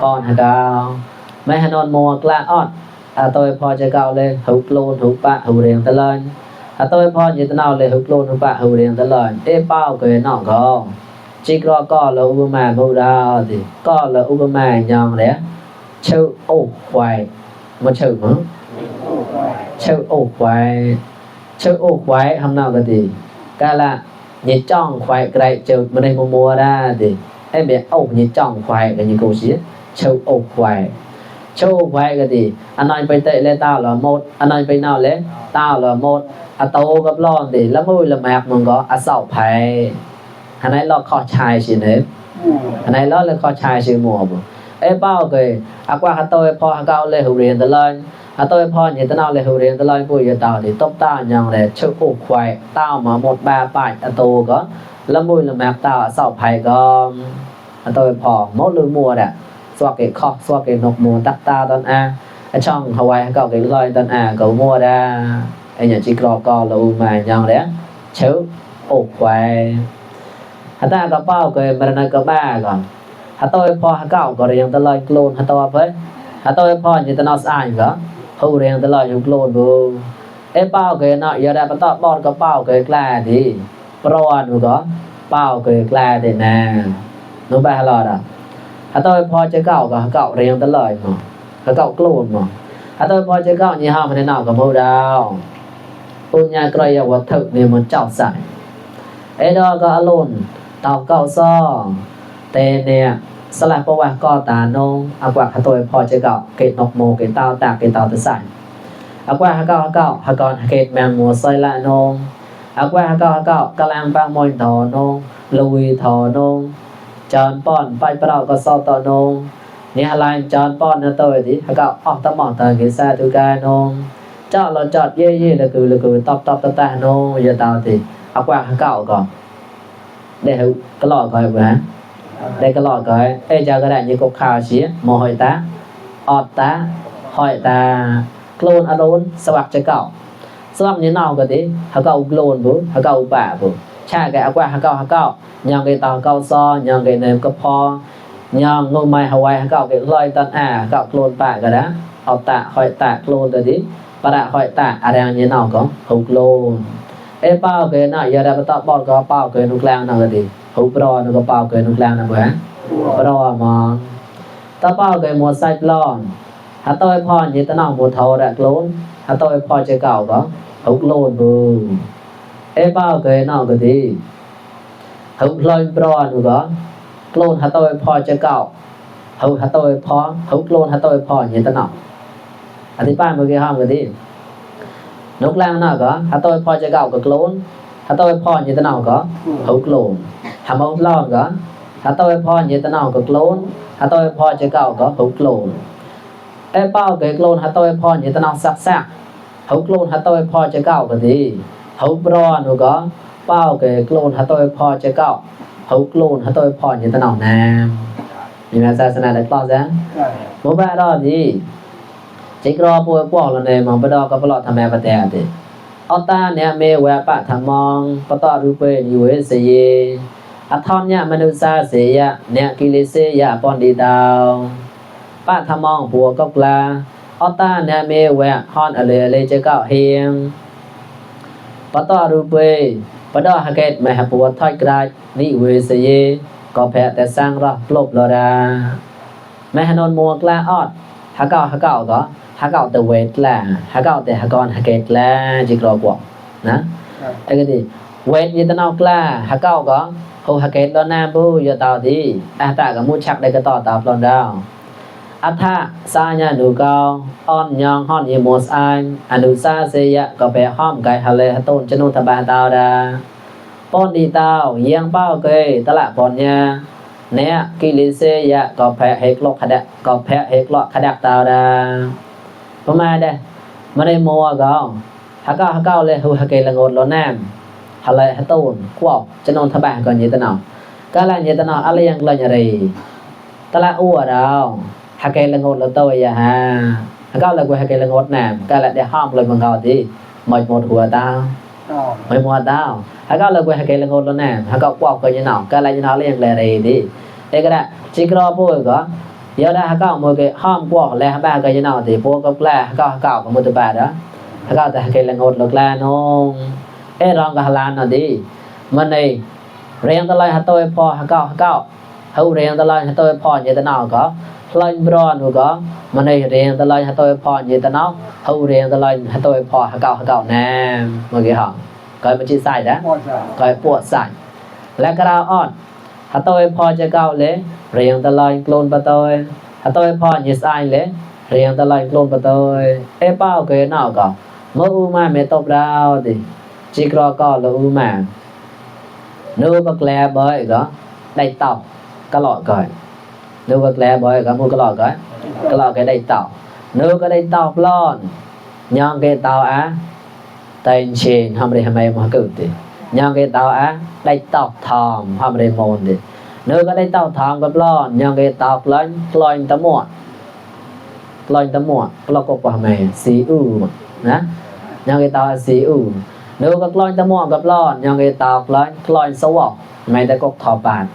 ប៉នហកោម៉ែហននមួក្លាអត់ហតយផចកោលេហៅក្លូនហៅបាហៅរៀងតលែងហតយផញតណោលេហៅក្លូនហៅបាហៅរៀងតលែងអេប៉ោកែណោកោជីក្រកលឧបមាបូដាទីកលឧបមាញងរះឈើអូខ្វៃមកឈើមកឈើអូខ្វៃឈើអូខ្វៃហំណៅកទីកាលាញិចង់ខ្វៃក្រៃជើម្នេះមួដាទីអេបេអូញិចង់ខ្វៃកញិកូស៊ីឈើអូខ្វៃឈើអូខ្វៃកទីអណៃបៃតេលេតោលម៉ូតអណៃបៃណៅលេតោលម៉ូតអតោកប្លន់ទីលមួយលម៉ាក់មកក៏អសោផៃอันไหนเราขอชายสิเนอันไหนเราเลยขอชายสิมัวบ่เอ้เป้าเกยอักว่าหะโตยพอหะเกาเลยหูเรียนตะลอยหะโตยพอญตะนาวเลยหูเรียนตะลอยปุ้ยตาวดิตบตาหยังเลยชุอุควายตาวมาหมดบาปายอโตก็ละมุยละแมกตาวเศร้าไผก็หะโตยพอหมดลืมมัวน่ะสวกเกคอกสวกเกนกมัวตักตาตอนอาไอ้ช่องหะไว้หะเกาเกลอยตอนอาก็มัวดาไอ้หยังจิกรอกอละอุมาหยังเลยชุอุควายหะตากะเป้าเกยมรณะกะบ้าก่อนหะโตยพอหะเก้าก็เรียงตะลอยโกลนหะโตเพิ่นหะโตยพอญตะนอสอ้ายก็เฮาเรียงตะลอยอยู่โกลนบ่เอ้เป้าเกยเนาะอย่าได้ปะตอบอดก็เป้าเกยกล้าดิปรอนก็เป้าเกยกล้าดินะนูบาหลอดอ่ะหะโตยพอจะเก้าก็หะเก้าเรียงตะลอยบ่หะเก้าโกลนบ่หะโตยพอจะเก้านี่เฮามันเนาะก็บ่ดาวปุญญากรยวัตถุนี่มันเจ้าสายเอ้ดอก็อลุนตอบเก้าซอเตเนี่ยสลับประวัติก็ตานงอากว่าหะโตยพอจะเก่าเกตนกโมเกตเต้าตาเกตเต้าตะใส่อากว่าหะเก้าหะกอนเกตแมงมัวซอยละนงอากว่าหะเก้ากะลังปังมอยถอนงลุยถอนงจอนป้อนไปเปล่าก็ซอตอนงนี่หะลายจอนป้อนนะโตยดิหะเก้าออกตะหมอตะเกซาตุกานงเจ้าเราจอดเย่ๆละคือตอบตะนงอย่าเต้าติอากว่าหะเก้าก็ได้เฮากะลอดก็บ่ฮะได้กะลอดก็เอ้เจ้าก็ได้ยี่กบข้าวสิมอหอยตาออดตาหอยตาโกลนอโลนสวักจะเก่าสวักนี่เนาก็ติหะเก่าโกลนบ่หะเก่าป่าบ่ชาก็อากว่าหะเก่ายังเกตอเก่าซอยังเกเนมก็พอยังงมไม้หะไว้หะเก่าเกลอยตอนเก่าโกลนป่าก็ได้ออดตาหอยตาโกลนตัวติปะระหอยตาอะไรนี่เนาก็เฮาโกลนเอ้เป้าเกยน่ะอย่าได้ปะตอบอดก็เป้าเกยนุกแรงนั่นก็ดีหูปรอนึกก็เป้าเกยนุกแรงนั่นบ่ฮะปรอมองตะเป้าเกยมัวไส้ปลอนหะโตยพรยิตะนองมัวเฒ่าดะโกลนหะโตยพรจะเก่าก็หูโกลนบ่เอ้เป้าเกยน่ะก็ดีหูลอยปรอนึกก็โกลนหะโตยพรจะเก่าหูหะโตยพรหูโกลนหะโตยพรยิตะนองอธิบายเมื่อกี้ห้ามก็ดีนกแรงน่ะก็หะโตยพอจะเก่าก็โกลนหะโตยพอยิตะนาวก็เฮาโกลนหะมองลอนก็หะโตยพอยิตะนาวก็โกลนหะโตยพอจะเก่าก็เฮาโกลนเอ้เป้าเกยโกลนหะโตยพอยิตะนาวซักๆเฮาโกลนหะโตยพอจะเก่าก็ดีเฮาปรอนก็ bao cái clone hả tôi po cho cậu hấu clone hả tôi po như thế nào nam nhưng mà sao này lại to ra bố ba đó gì chỉ có bố bỏ là này mà bắt đầu có lọ tham gia tè thì ta nè mê quẹ bạ tham mong bắt đầu rùi bê nhiều gì thon nhá mà nuôi xa gì nè kí lê xe bọn đi đào bạ tham mong bùa cốc la ta nè mê quẹ hòn ở lê cho cậu hiền bắt đầu rùi bê bắt đầu hạ kết mẹ hạ bùa thoát ra ní quê gì có phẹแต่sang ra lộp lò ra mẹ hà nôn mua la ọt hạ cậu có hạ cậu từ quê là hạ cậu từ hạ con hạ kết là chỉ rõ quọ nè cái gì quê như thế nào là hạ cậu có hồ hạ kết lo nam bu giờ tao đi ta có mua chắc đây cái tỏ tao lon đào tha sa nha nụ cao on nhong hon như một anh anu sa se ya có vẻ hom cái hà lê hà tôn chân nô thà ba tao ra pon đi tao giang bao kê ta lạ pon nha nè kí lý xe ya có phẹ hết lọ khá đẹp có phẹ hết lọ khá đẹp tao ra hôm nay đây mà đây mua gạo hạ cao lên hư hạ kê là ngột lọ nam hà lê hà tôn quọc chân nô thà ba còn như thế nào cái là như thế nào alê yang lên nhà rì ta lạ ua đâu hạ kê là ngột lọ tôi ya ha hạ cao là quê hạ kê là ngột nam cái là để hom lên bằng gạo đi mệt một hùa tao mệt một tao hạ cao là quê hạ kê là ngột lọ nam hạ cao quọc coi như nào cái là như nào liền lẹ rì đi đây cái đó chỉ có bôi có giờ đã hạ cao một cái hom quọc lẹ ba coi như nào thì bôi cốc la hạ cao có một từ ba đó hạ cao hạ kê là ngột lọ la nông rong cái lan nó đi mình này riêng ta lại hạ tôi po hạ cao hữu riêng ta lại hạ tôi po như thế nào có lên bron rồi có mà này riêng ta lại hạ tôi po như thế nào hữu riêng ta lại hạ tôi po hạ cao nè mọi người hỏi coi mình chỉ sai đó coi pua sai là cái nào on hạ tôi po cho cao lẽ riêng ta lại clone ba tôi hạ tôi po như sai lẽ riêng ta lại clone ba tôi bao cái nào có mơ mà mẹ tập đào thì chỉ có là mà nếu có lẽ bởi có đầy tàu cái lọ coi nếu có lẽ bởi có mua cái lọ cái đầy tàu nếu có đầy tàu lon nhong cái tàu á tên trên hôm nay mà cử thì nhong cái tàu á đầy tàu thòm hôm nay môn thì nếu có đầy tàu thòm có lon nhong cái tàu lớn lon tấm muộn lo có quả mày xí nè nhong cái tàu xí nếu có lon tấm muộn gặp lon nhong cái tàu lớn lon sâu mày đã có thọ bàn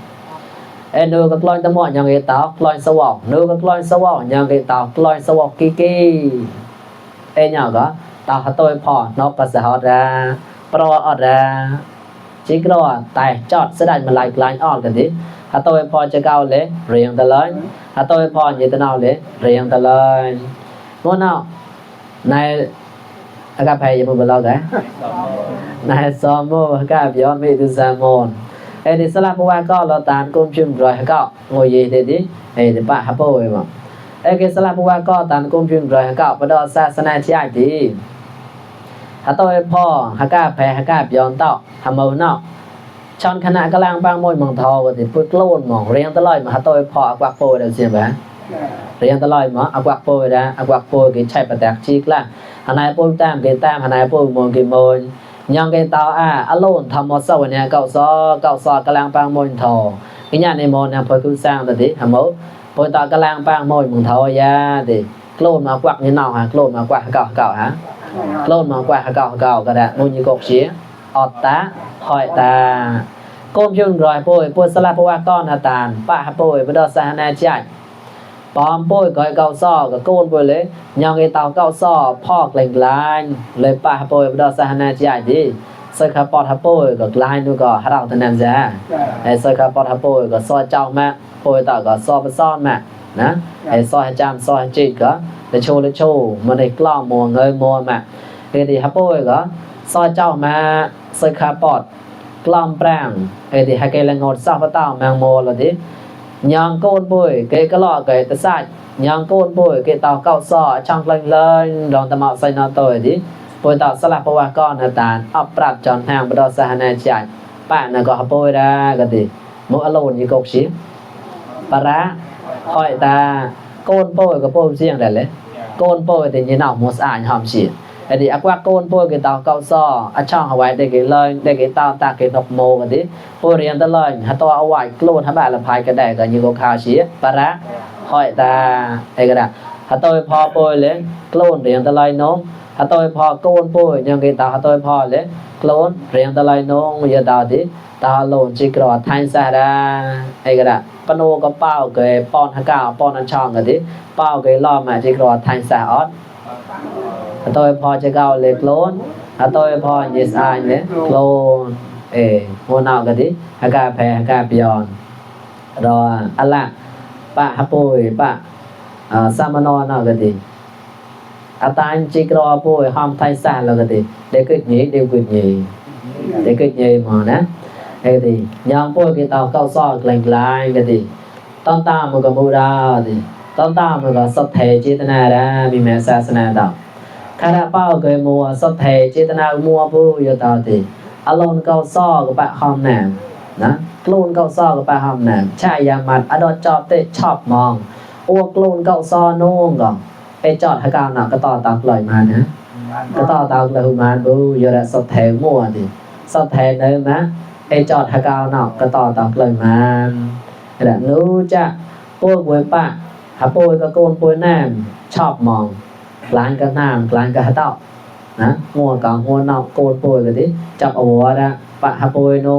nếu có lon tấm muộn nhong cái tàu lon sâu nếu có lon sâu nhong cái tàu lon sâu kiki nhỏ có tao hả tôi phò nó có sẽ họ ra pro ở ra chỉ có tài chọn sẽ đánh mà lại line on cái gì hả tôi phò cho cao lẽ riêng ta lớn hả tôi phò như thế nào lẽ riêng ta lớn muốn nào này các thầy giờ mình lo cái này xóm mô các bạn biết từ xa môn thì sẽ là qua có lo tàn công chung rồi có ngồi gì thì đi thì bạn hấp bôi mà cái sẽ là qua có tàn công chung rồi có bắt đầu xa xa này chạy thì hả tôi phò hả các thầy hả các bạn tạo hả màu nào chọn khả năng các lang bang môi mỏng thò thì phước lôn mỏng riêng tới lời mà hả tôi phò quạt phôi được xem vậy riêng tới lời mà quạt phôi ra quạt phôi cái chạy bật tạc chiếc là hà này phôi tam hà này phôi môn cái môn nhong cái tao alone thầm một sau này cậu so cái lang bang môi thò cái nhà này môn làm phôi cứ sang rồi đi hả mẫu phôi tao cái lang bang môi mỏng thò ra thì lôn mà quạt như nào hả lôn mà quạt cậu hả lôn mà quạt cậu cái đã môn như cột xía ọt tá hỏi ta côm chung rồi phôi sẽ là phôi con là tàn bạ phôi bắt đầu sang này chạy bom phôi gọi cậu so cái côn phôi lấy nhong cái tàu cậu so phọc lệnh line lấy bạ phôi bắt đầu sang này chạy đi soi khá bọt phôi cái line nó có hát đầu thân nam ra soi khá bọt phôi cái so trong mà phôi tạo cái so với son mà nè soi chăm soi chỉ có để show mà để clown mùa người mùa mà thì phôi có soi trong mà soi khá bọt clown prang thì hai cái là ngột sao với tao mang mùa là thế nhang côn bôi cái lọ cái ta sai nhang côn bôi cái tao cạo sọ trong lên đòn ta mạo say nó tôi đi bôi tao sẽ là bôi con là tàn ấp bạc tròn hàng bắt đầu sang này chạy bạn là có bôi ra cái gì mỗi alone như cục xí bà ra hỏi ta côn bôi có bôi riêng này lấy côn bôi thì như nào một ảnh hòm xỉ อันนี้อักว่าโกนพวกเตาเก้าซ้ออะช่องเอาไว้ได้เกเลยได้เกเตาตาเกนกโมกันดิพวกเรียนตะเลยหาตัวเอาไว้โกนหาบ้านละพายก็ได้ก็อยู่กับข้าวเสียปะระห้อยตาไอ้ก็ได้หาตัวพอปวยเลยโกนเรียนตะเลยน้องหาตัวพอโกนปวยยังเกเตาหาตัวพอเลยโกนเรียนตะเลยน้องอย่าดาวดิตาโลนจิกรอทายซาดาไอ้ก็ได้ปโนก็เป้าเกยป้อนหากาวป้อนอันช่องกันดิเป้าเกยล้อมาจิกรอทายซาออดtôiพอจะเก่าเลยโคลนtôiพอ yes I เนี่ยโคลนหัวนอกกันดิหากาแพหากาปยอนรออะละปะฮะปุยปะสามนอนอกกันดิอาตานจิกรอปุยหอมไทยซาแล้วกันดิได้กึดหยีได้กึดหยีได้กึดหยีหมอนะไอ้ดิยองปุยกิตาเก้าซ้อแกล้งๆกันดิต้นตามมันก็บูดาดิต้นตามมันก็สัทเทจิตนาดามีแม่ศาสนาดอกคาราเป้าเกยมัวสัทเทเจตนามัวผู้ยตาติอารมณ์เก้าซ้อกับปะหอมแหนมนะกลูนเก้าซ้อกับปะหอมแหนมชายยามัดอดอจอบเตชอบมองอ้วกลูนเก้าซ้อโน่งก่อนไปจอดหากาวหนักก็ต่อตากลอยมานะก็ต่อตากลอยมาผู้ยระสัทเทมัวติสัทเทเนิมนะไปจอดหากาวหนักก็ต่อตากลอยมาแต่นู้จะพวกเวปะหาปุยก็โกนปุยแหนมชอบมองกลางก็น้ำกลางก็เต้านะหัวกับหัวนอกโกนปุยกันดิจับเอาหัวนะปะหาปุยนู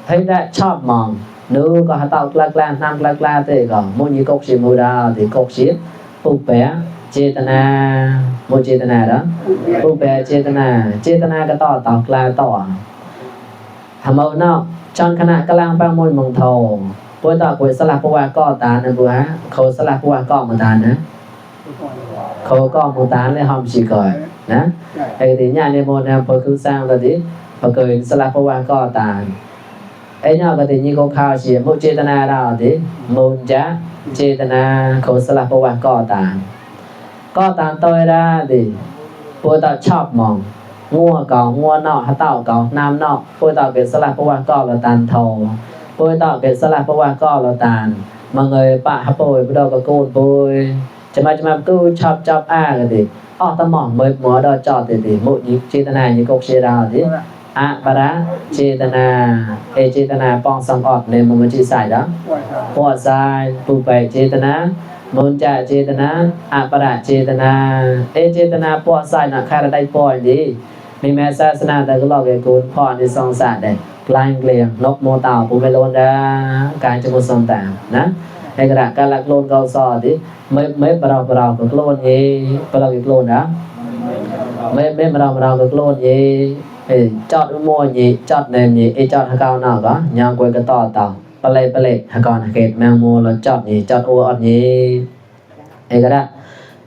ให้ได้ชอบมองนู้ก็เต้ากลางน้ำกลางเตะก็มุนีกกชิมูดาติกกชิปุแปะเจตนาโมเจตนาแล้วปุแปะเจตนาก็ต่อตอกลางต่อทำเอานอกจอนขณะกลางบางมวยมงทองปุยต่อปุยสลับปัวก็ตานะปัวเขาสลับปัวก็มาตานะเขาก็มูตานเลยหอมชีก่อยนะไอ้ที่ญาในโมนะพอคือสร้างแล้วดิพอเกิดสลับเพราะว่าก็ตานไอ้เนาะก็ที่นี่เขาข้าวเสียมุเจตนาเราดิมุนจะเจตนาเขาสลับเพราะว่าก็ตานตัวได้ดิพวกเราชอบมองงัวเก่างัวนอกเต่าเก่าน้ำนอกพวกเราเกิดสลับเพราะว่าก็เราตานโทพวกเราเกิดสลับเพราะว่าก็เราตานมาเงยปะฮับโปยพวกเราก็โกนโปยจะมากูชอบจับกันดิอ้อตะหม่อมเบิดหมอดอจอดดิมุยิเจตนายิกกเชดาดิอะปะระเจตนาเจตนาป้องสังออกในมุมจิใส่ดะหัวใจปูไปเจตนามุนจะเจตนาอะปะระเจตนาเจตนาปัวใส่น่ะใครได้ปล่อยดิมีแม่ศาสนาแต่ก็ลอกให้กูพรในสองศาสตร์ได้กลางเกลียงนกโมตาวปูไปโลนดาการจะมุสมตามนะให้กระดาษการลักโลนเกาซอดิไม่เราก็โกลนเราก็โกลนนะไม่เราก็โกลนจอดมัวจอดเนมจอดหากาวหน้าก็ยางกวยก็ต่อเต่าปะเลยหากอนเกตแมงมัวแล้วจอดจอดโออดก็ได้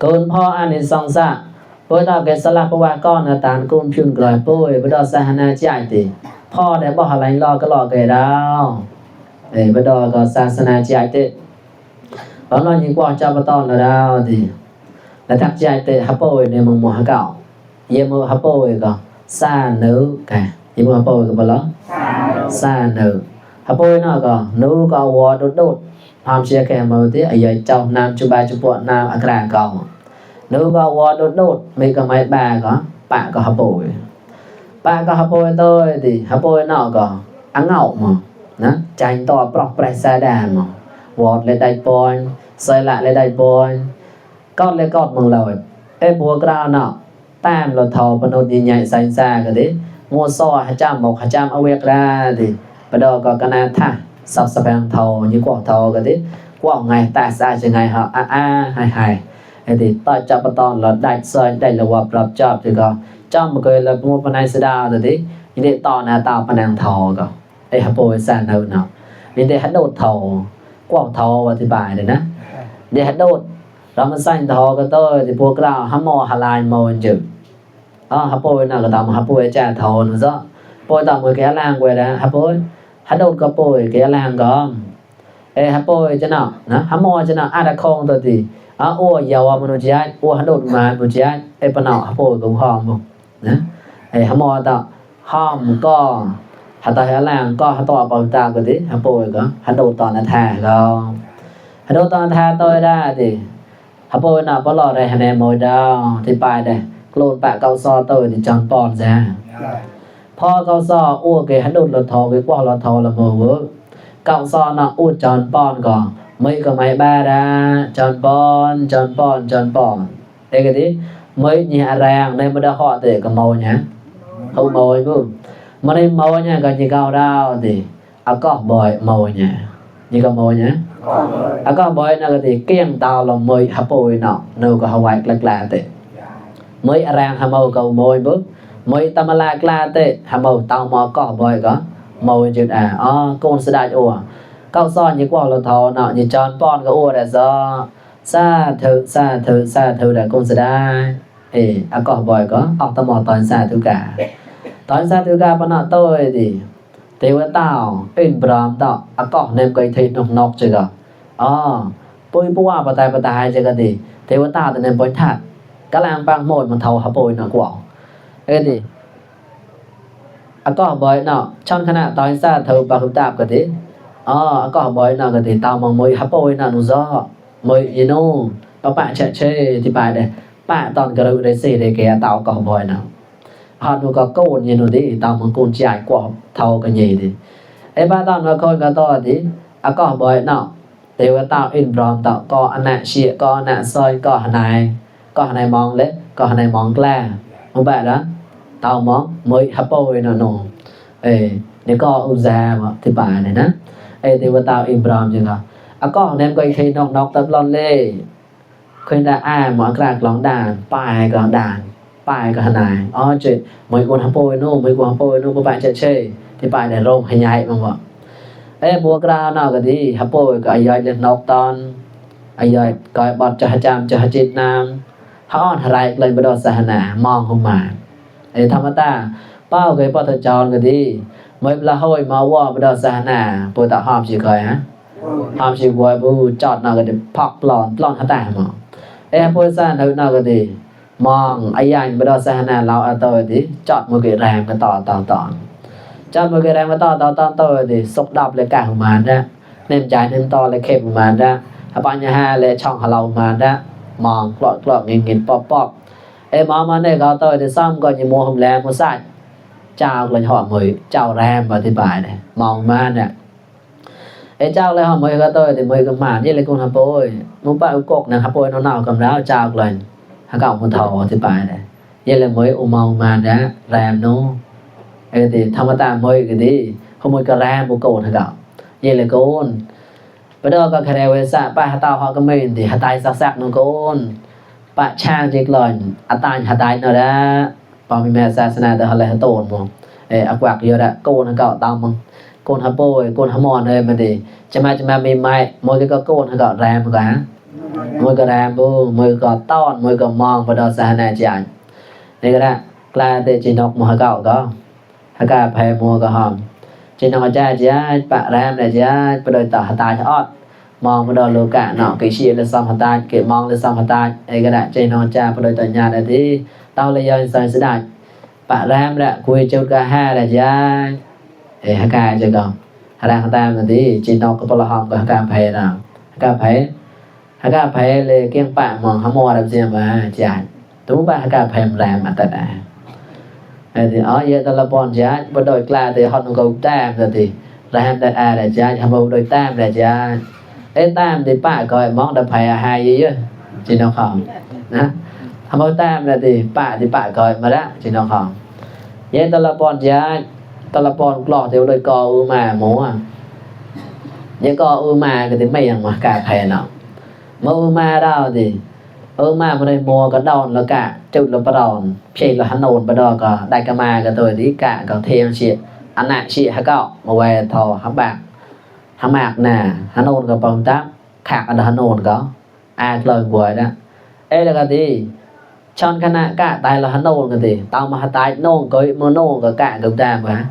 กูนพ่ออันนี้สองซะปุ้ยต่อเกสลับปว่าก้อนนะตานกูนพิมพ์กลอยปุ้ยบ่ดอสหนาใจติพ่อได้บ่หาไหลรอก็รอเกดาวบ่ดอก็ศาสนาใจติบางนอนยิ่งกว่าเจ้าปตอนแล้วดาวดิแล้วทักใจเตะฮับโป้ในเมืองหมู่ฮะเก่าเยมือฮับโป้ก็ซาเนื้อกะเยมือฮับโป้ก็บ่ล่ะซาเนื้อฮับโป้เนาะก็นูก็วอดดพามเชียแค่มือติไอ้ใหญ่เจ้าน้ำจุบาจุปวน้ำอักราเก่านูก็วอดดมีก็ไม่บาก็ปะก็ฮับโป้ตัวดิฮับโป้เนาะก็อังเงาหมอนะใจต่อปลอกปลายซาดาหมอวอดเลยได้ปอยใส่ละเลยได้ปอยก้อนเลยก้อนมึงเลยบัวกราวเนาะแต้มเราทอปนดใหญ่ใส่ซากันดิงัวซ้อหาจ้ามบอกหาจ้ามเอาเวกราดิปะดอก็กะนาท่าสับสะแพงทอยิ่งกว่าทอกันดิกว่าไงตาซาจะไงฮะหายดิต่อจับปะตอนเราได้ซอยได้ระวับรับจับthìก็จ้ามเคยเรางัวปนัยสดาดิยิ่งได้ต่อหน้าตาปนังทอก็ฮับโปยซาเนาเนาะยิ่งได้ฮัดโดดทอกว้างทออธิบายเลยนะเดี๋ยวโดดเรามาใส่ทอก็ต้อยที่พวกเราหาหมอหาลายมอจึงหาป่วยน่ะก็ตามหาป่วยแจ้ทอนะซะป่วยตามมือแกล่างไว้นะหาป่วยหาโดดก็ป่วยแกล่างก็หาป่วยจะน่ะนะหาหมอจะน่ะอาตะคงตัวติโอ้ยาวมนุษย์ยายโอ้หาโดดมามุจยายปะเนาหาป่วยก็หอมนะหาหมอตะหอมก็หาตาหาล่างก็หาต่อปอตาก็ดิหาป่วยก็หาโดดตอนนั้นแท้ก็หาโดดตอนแท้ตัวได้ดิหาป่วยน่ะบ่รอได้หาแนโมดาวที่ปลายได้ โกรนปะเกาซอเตอที่จอนปอนซะพอเกาซออ้วกเกหันดุดละทอเกกว่าละทอละโมเวเกาซอน่ะอู้จอนปอนก็ไม่ก็ไม่บ้าดาจอนปอนเอ้กะติไม่nhẹ ràng nên mà đã họ để có màu nhá không màu ấy không mà đây màu nhá có như cao đao thì có bòi màu nhá như có màu nhá có bòi nó thì kiêng tao là mới hấp bòi nọ nâu có hậu lạc lạ tệ mới ràng hàm màu cầu màu bước mới tâm lạc lạ tệ hàm màu tao mà có bòi có màu chữ con sẽ đại ủa cao son như quả là thò nọ như tròn pon có ủa là do xa thử là con sẽ đại có bòi có tâm mò toàn xa thứ cả bà nọ tôi thì tiêu tao in bram tao có nên cây thịt nọc chứ có bôi bua bà tài chứ có thì tiêu tao thì nên bôi thật các làng băng mồi mà thầu hả bôi nọ quả thì có bòi nọ trong khả năng toàn xa thử bà hữu tạp có thì có bòi nọ có thì tao mà mồi hả bôi nọ nụ do mồi you know bà bạn chạy chơi thì bài đây bạn toàn cái đấy xì để kẻ tao có bòi nào họ nó có côn như nó đi tao mà côn chạy qua thâu cái gì thì ấy ba tao nó coi cái to thì có bòi nào đều tao in brom tao có anh nè xịa có anh nè soi có anh này mong lấy có anh này mong la không bạn đó tao mong mới hấp bòi nó nổ nếu có u già mà thì bài này nè thì tao in brom chứ có anh em coi khi nọc tập lon lê khuyên đã mọi cái lóng đàn bài có này chuyện mấy con hấp bôi nó các bạn chơi thì bài này rôm hay nhảy mà vợ bùa ra nào cái gì hấp bôi có ai lên nọc ton ai coi bọt cho chăm cho chết nam họ lại lên bắt đầu xa nè mong không mà tham ta bao cái bọt tròn cái gì mới là hồi máu qua bắt đầu xa nè bùa tạo hòm chỉ coi hòm chỉ coi bùa chọt nào cái phọc lon hả ta mà bôi xa nào cái gì mong ai anh bắt đầu xa nè lão tôi thì chọn một cái rèm cái tỏ chọn một cái rèm cái tỏ tôi thì sốc đập lại cả màn ra nên trái nên to lại khép màn ra bạn nhà hai lại trong hà lâu màn ra mong lọt nghìn pop mong mà này có tôi thì xong coi như mua hồng lem mua sạch chào lên họ mới chào rèm vào thì bài này mong màn nè chào lên họ mới có tôi thì mới cầm màn như là con hấp bôi muốn bạn cột nè hấp bôi nó nào cầm ráo chào lên hả cậu một thầu thì bài này vậy là mới màu mà đã làm nó thì tham ta mới cái gì không mới cả ram của cồn hả cậu vậy là cồn bây giờ có cái này sao ba tao họ có mình thì tay sắc nó cồn bạn trang chỉ lời tay nó đã bao nhiêu mẹ sa sana để họ lại tồn mà quạt giờ đã cồn hả cậu tao mà cồn hấp bôi cồn hấp mòn đây mà thì chama mình mai mỗi cái có cồn hả cậu ram cả mỗi cái ram bô mỗi cái ton mỗi cái mong và đó xa này chạy này cái đó là để chỉ đọc một cậu đó hai cái phải mua cái hòm chỉ nói cha bạn ram này cha bây giờ tao tay cho mong bây giờ lô cả nọ cái gì là xong tay cái mong là xong tay này cái đó chỉ nói cha bây giờ tao nhà này thì tao lấy giờ sai sẽ đại bạn ram đã quay châu cả hai là cha hai cái chứ không hai đang ta mà thì chỉ nói cái bao hòm cái hai phải nào hai cái phải là cái bạn mong hâm mộ làm gì mà chạy đúng ba hai cái phải làm mà ta đã thì giờ ta là bọn giá bắt đầu là thì họ nó cầu tam rồi thì làm ta là giá hâm mộ đôi tam là giá tam thì bạn coi món đã phải hai gì chứ chỉ nó không nè hâm mộ tam là thì bạn coi mà đó chỉ nó không giờ ta là bọn giá ta là bọn lọ thì đôi co mà múa giờ co mà cái thì mấy mà cả phải nào mà đâu thì mà đây mua cái đòn là cả chụp là bắt đầu chỉ là hắn nôn bắt đầu có đại cama cái tôi tí cả có thêm chị anh nè chị hả cậu mà về thò hắn bạc hắn mạc nè hắn nôn có bằng tác khác ở hắn nôn có lời của đó là cái gì chọn cái nè cả tay là hắn nôn cái gì tao mà tay nôn có mà nôn có cả cái tam mà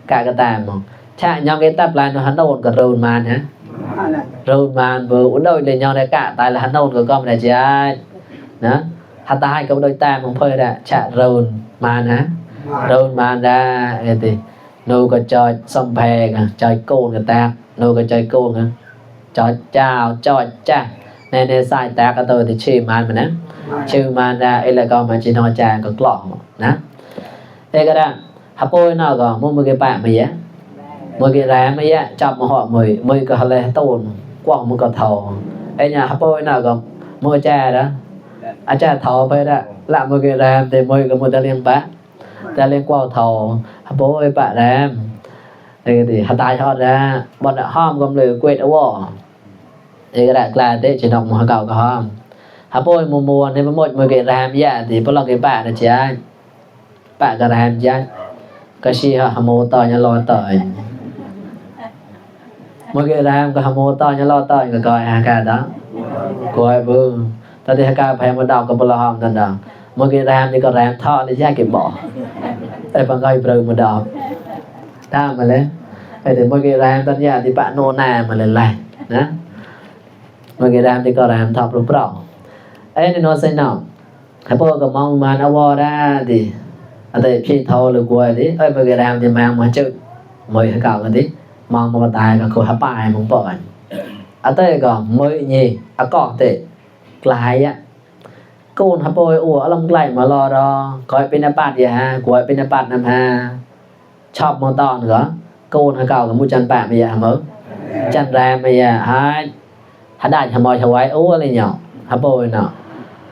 cả cái tam mà cha nhau cái tập lại nó hắn nôn có rôn man hả rồi mà vừa uống đôi lên nhau này cả tại là hắn nôn của con này chị ai đó hắn ta hai câu đôi tam không phơi đã chạ rôn màn hả rôn màn ra thì nô có chơi xong phè chơi côn người ta nô có chơi côn hả chơi chào chơi cha ในสายแตกก็ตัวที่ชื่อมันนะชื่อมันได้ไอ้แล้วก็มันจินอจางก็กล่องนะไอ้ก็ได้ฮับโป้น่ะก็มือปะมาเยอะมือแรงมาเยอะจับมาห่อมือก็อะไรต้นกว้างมือก็เท่าไอ้เนี่ยฮับโป้น่ะก็มือแจ้นะอาจารย์เท่าไปละละมือแรงแต่มือก็มือจะเลี้ยงปะจะเลี้ยงกว้างเท่าฮับโป้ปะแรงไอ้ก็ดีฮัตตายทอดนะบอลห้อมก็เลยเกวดเอาวไอ้ก็ได้กลายได้จะนอกมือเก่าก็ห้อมฮับโป้มัวในหมดมือแรงเยอะที่พวกเราเก็บปะนะจ๊ะปะก็แรงจ๊ะก็ชี้หาโมต่อยันรอต่อยเมื่อกี้แรมก็หาโมต่อยันรอต่อยก็กอยอาการđó coi bơ ta đi hai cái phải một đầuก็บ่ละหอมนั่นดอกเมื่อกี้แรมนี่ก็แรมท่อนี่แยกเก็บบ่ไอ้บางก็เปลือยมาดอกตามมาเลยไอ้เดี๋ยวเมื่อกี้แรมตอนนี้ที่ปะโนนามาเลยนะเมื่อกี้แรมนี่ก็แรมท่อเปล่าไอ้นี่โนใส่น้ำให้พวกก็มองมาเอาวอได้ดิแต่พี่เท่าหรือกลัวดิเอ้ยเมื่อกี้แรมจะมามาเจอมือเก่ากันดิมองมาตายก็คือฮับปายมึงปล่อยเต้ก็มือนี่ก็เตะกลายกูนฮับปอยลำไกลมารอรอคอยเป็นปัดอย่าฮะกลัวเป็นปัดนำฮะชอบมอตอนเหรอกูนเก่ากับมูจันแปะไม่อย่ามือจันแรมไม่อย่าฮะถ้าได้ทำมอยถวายอะไรเนาะฮับปอยเนาะ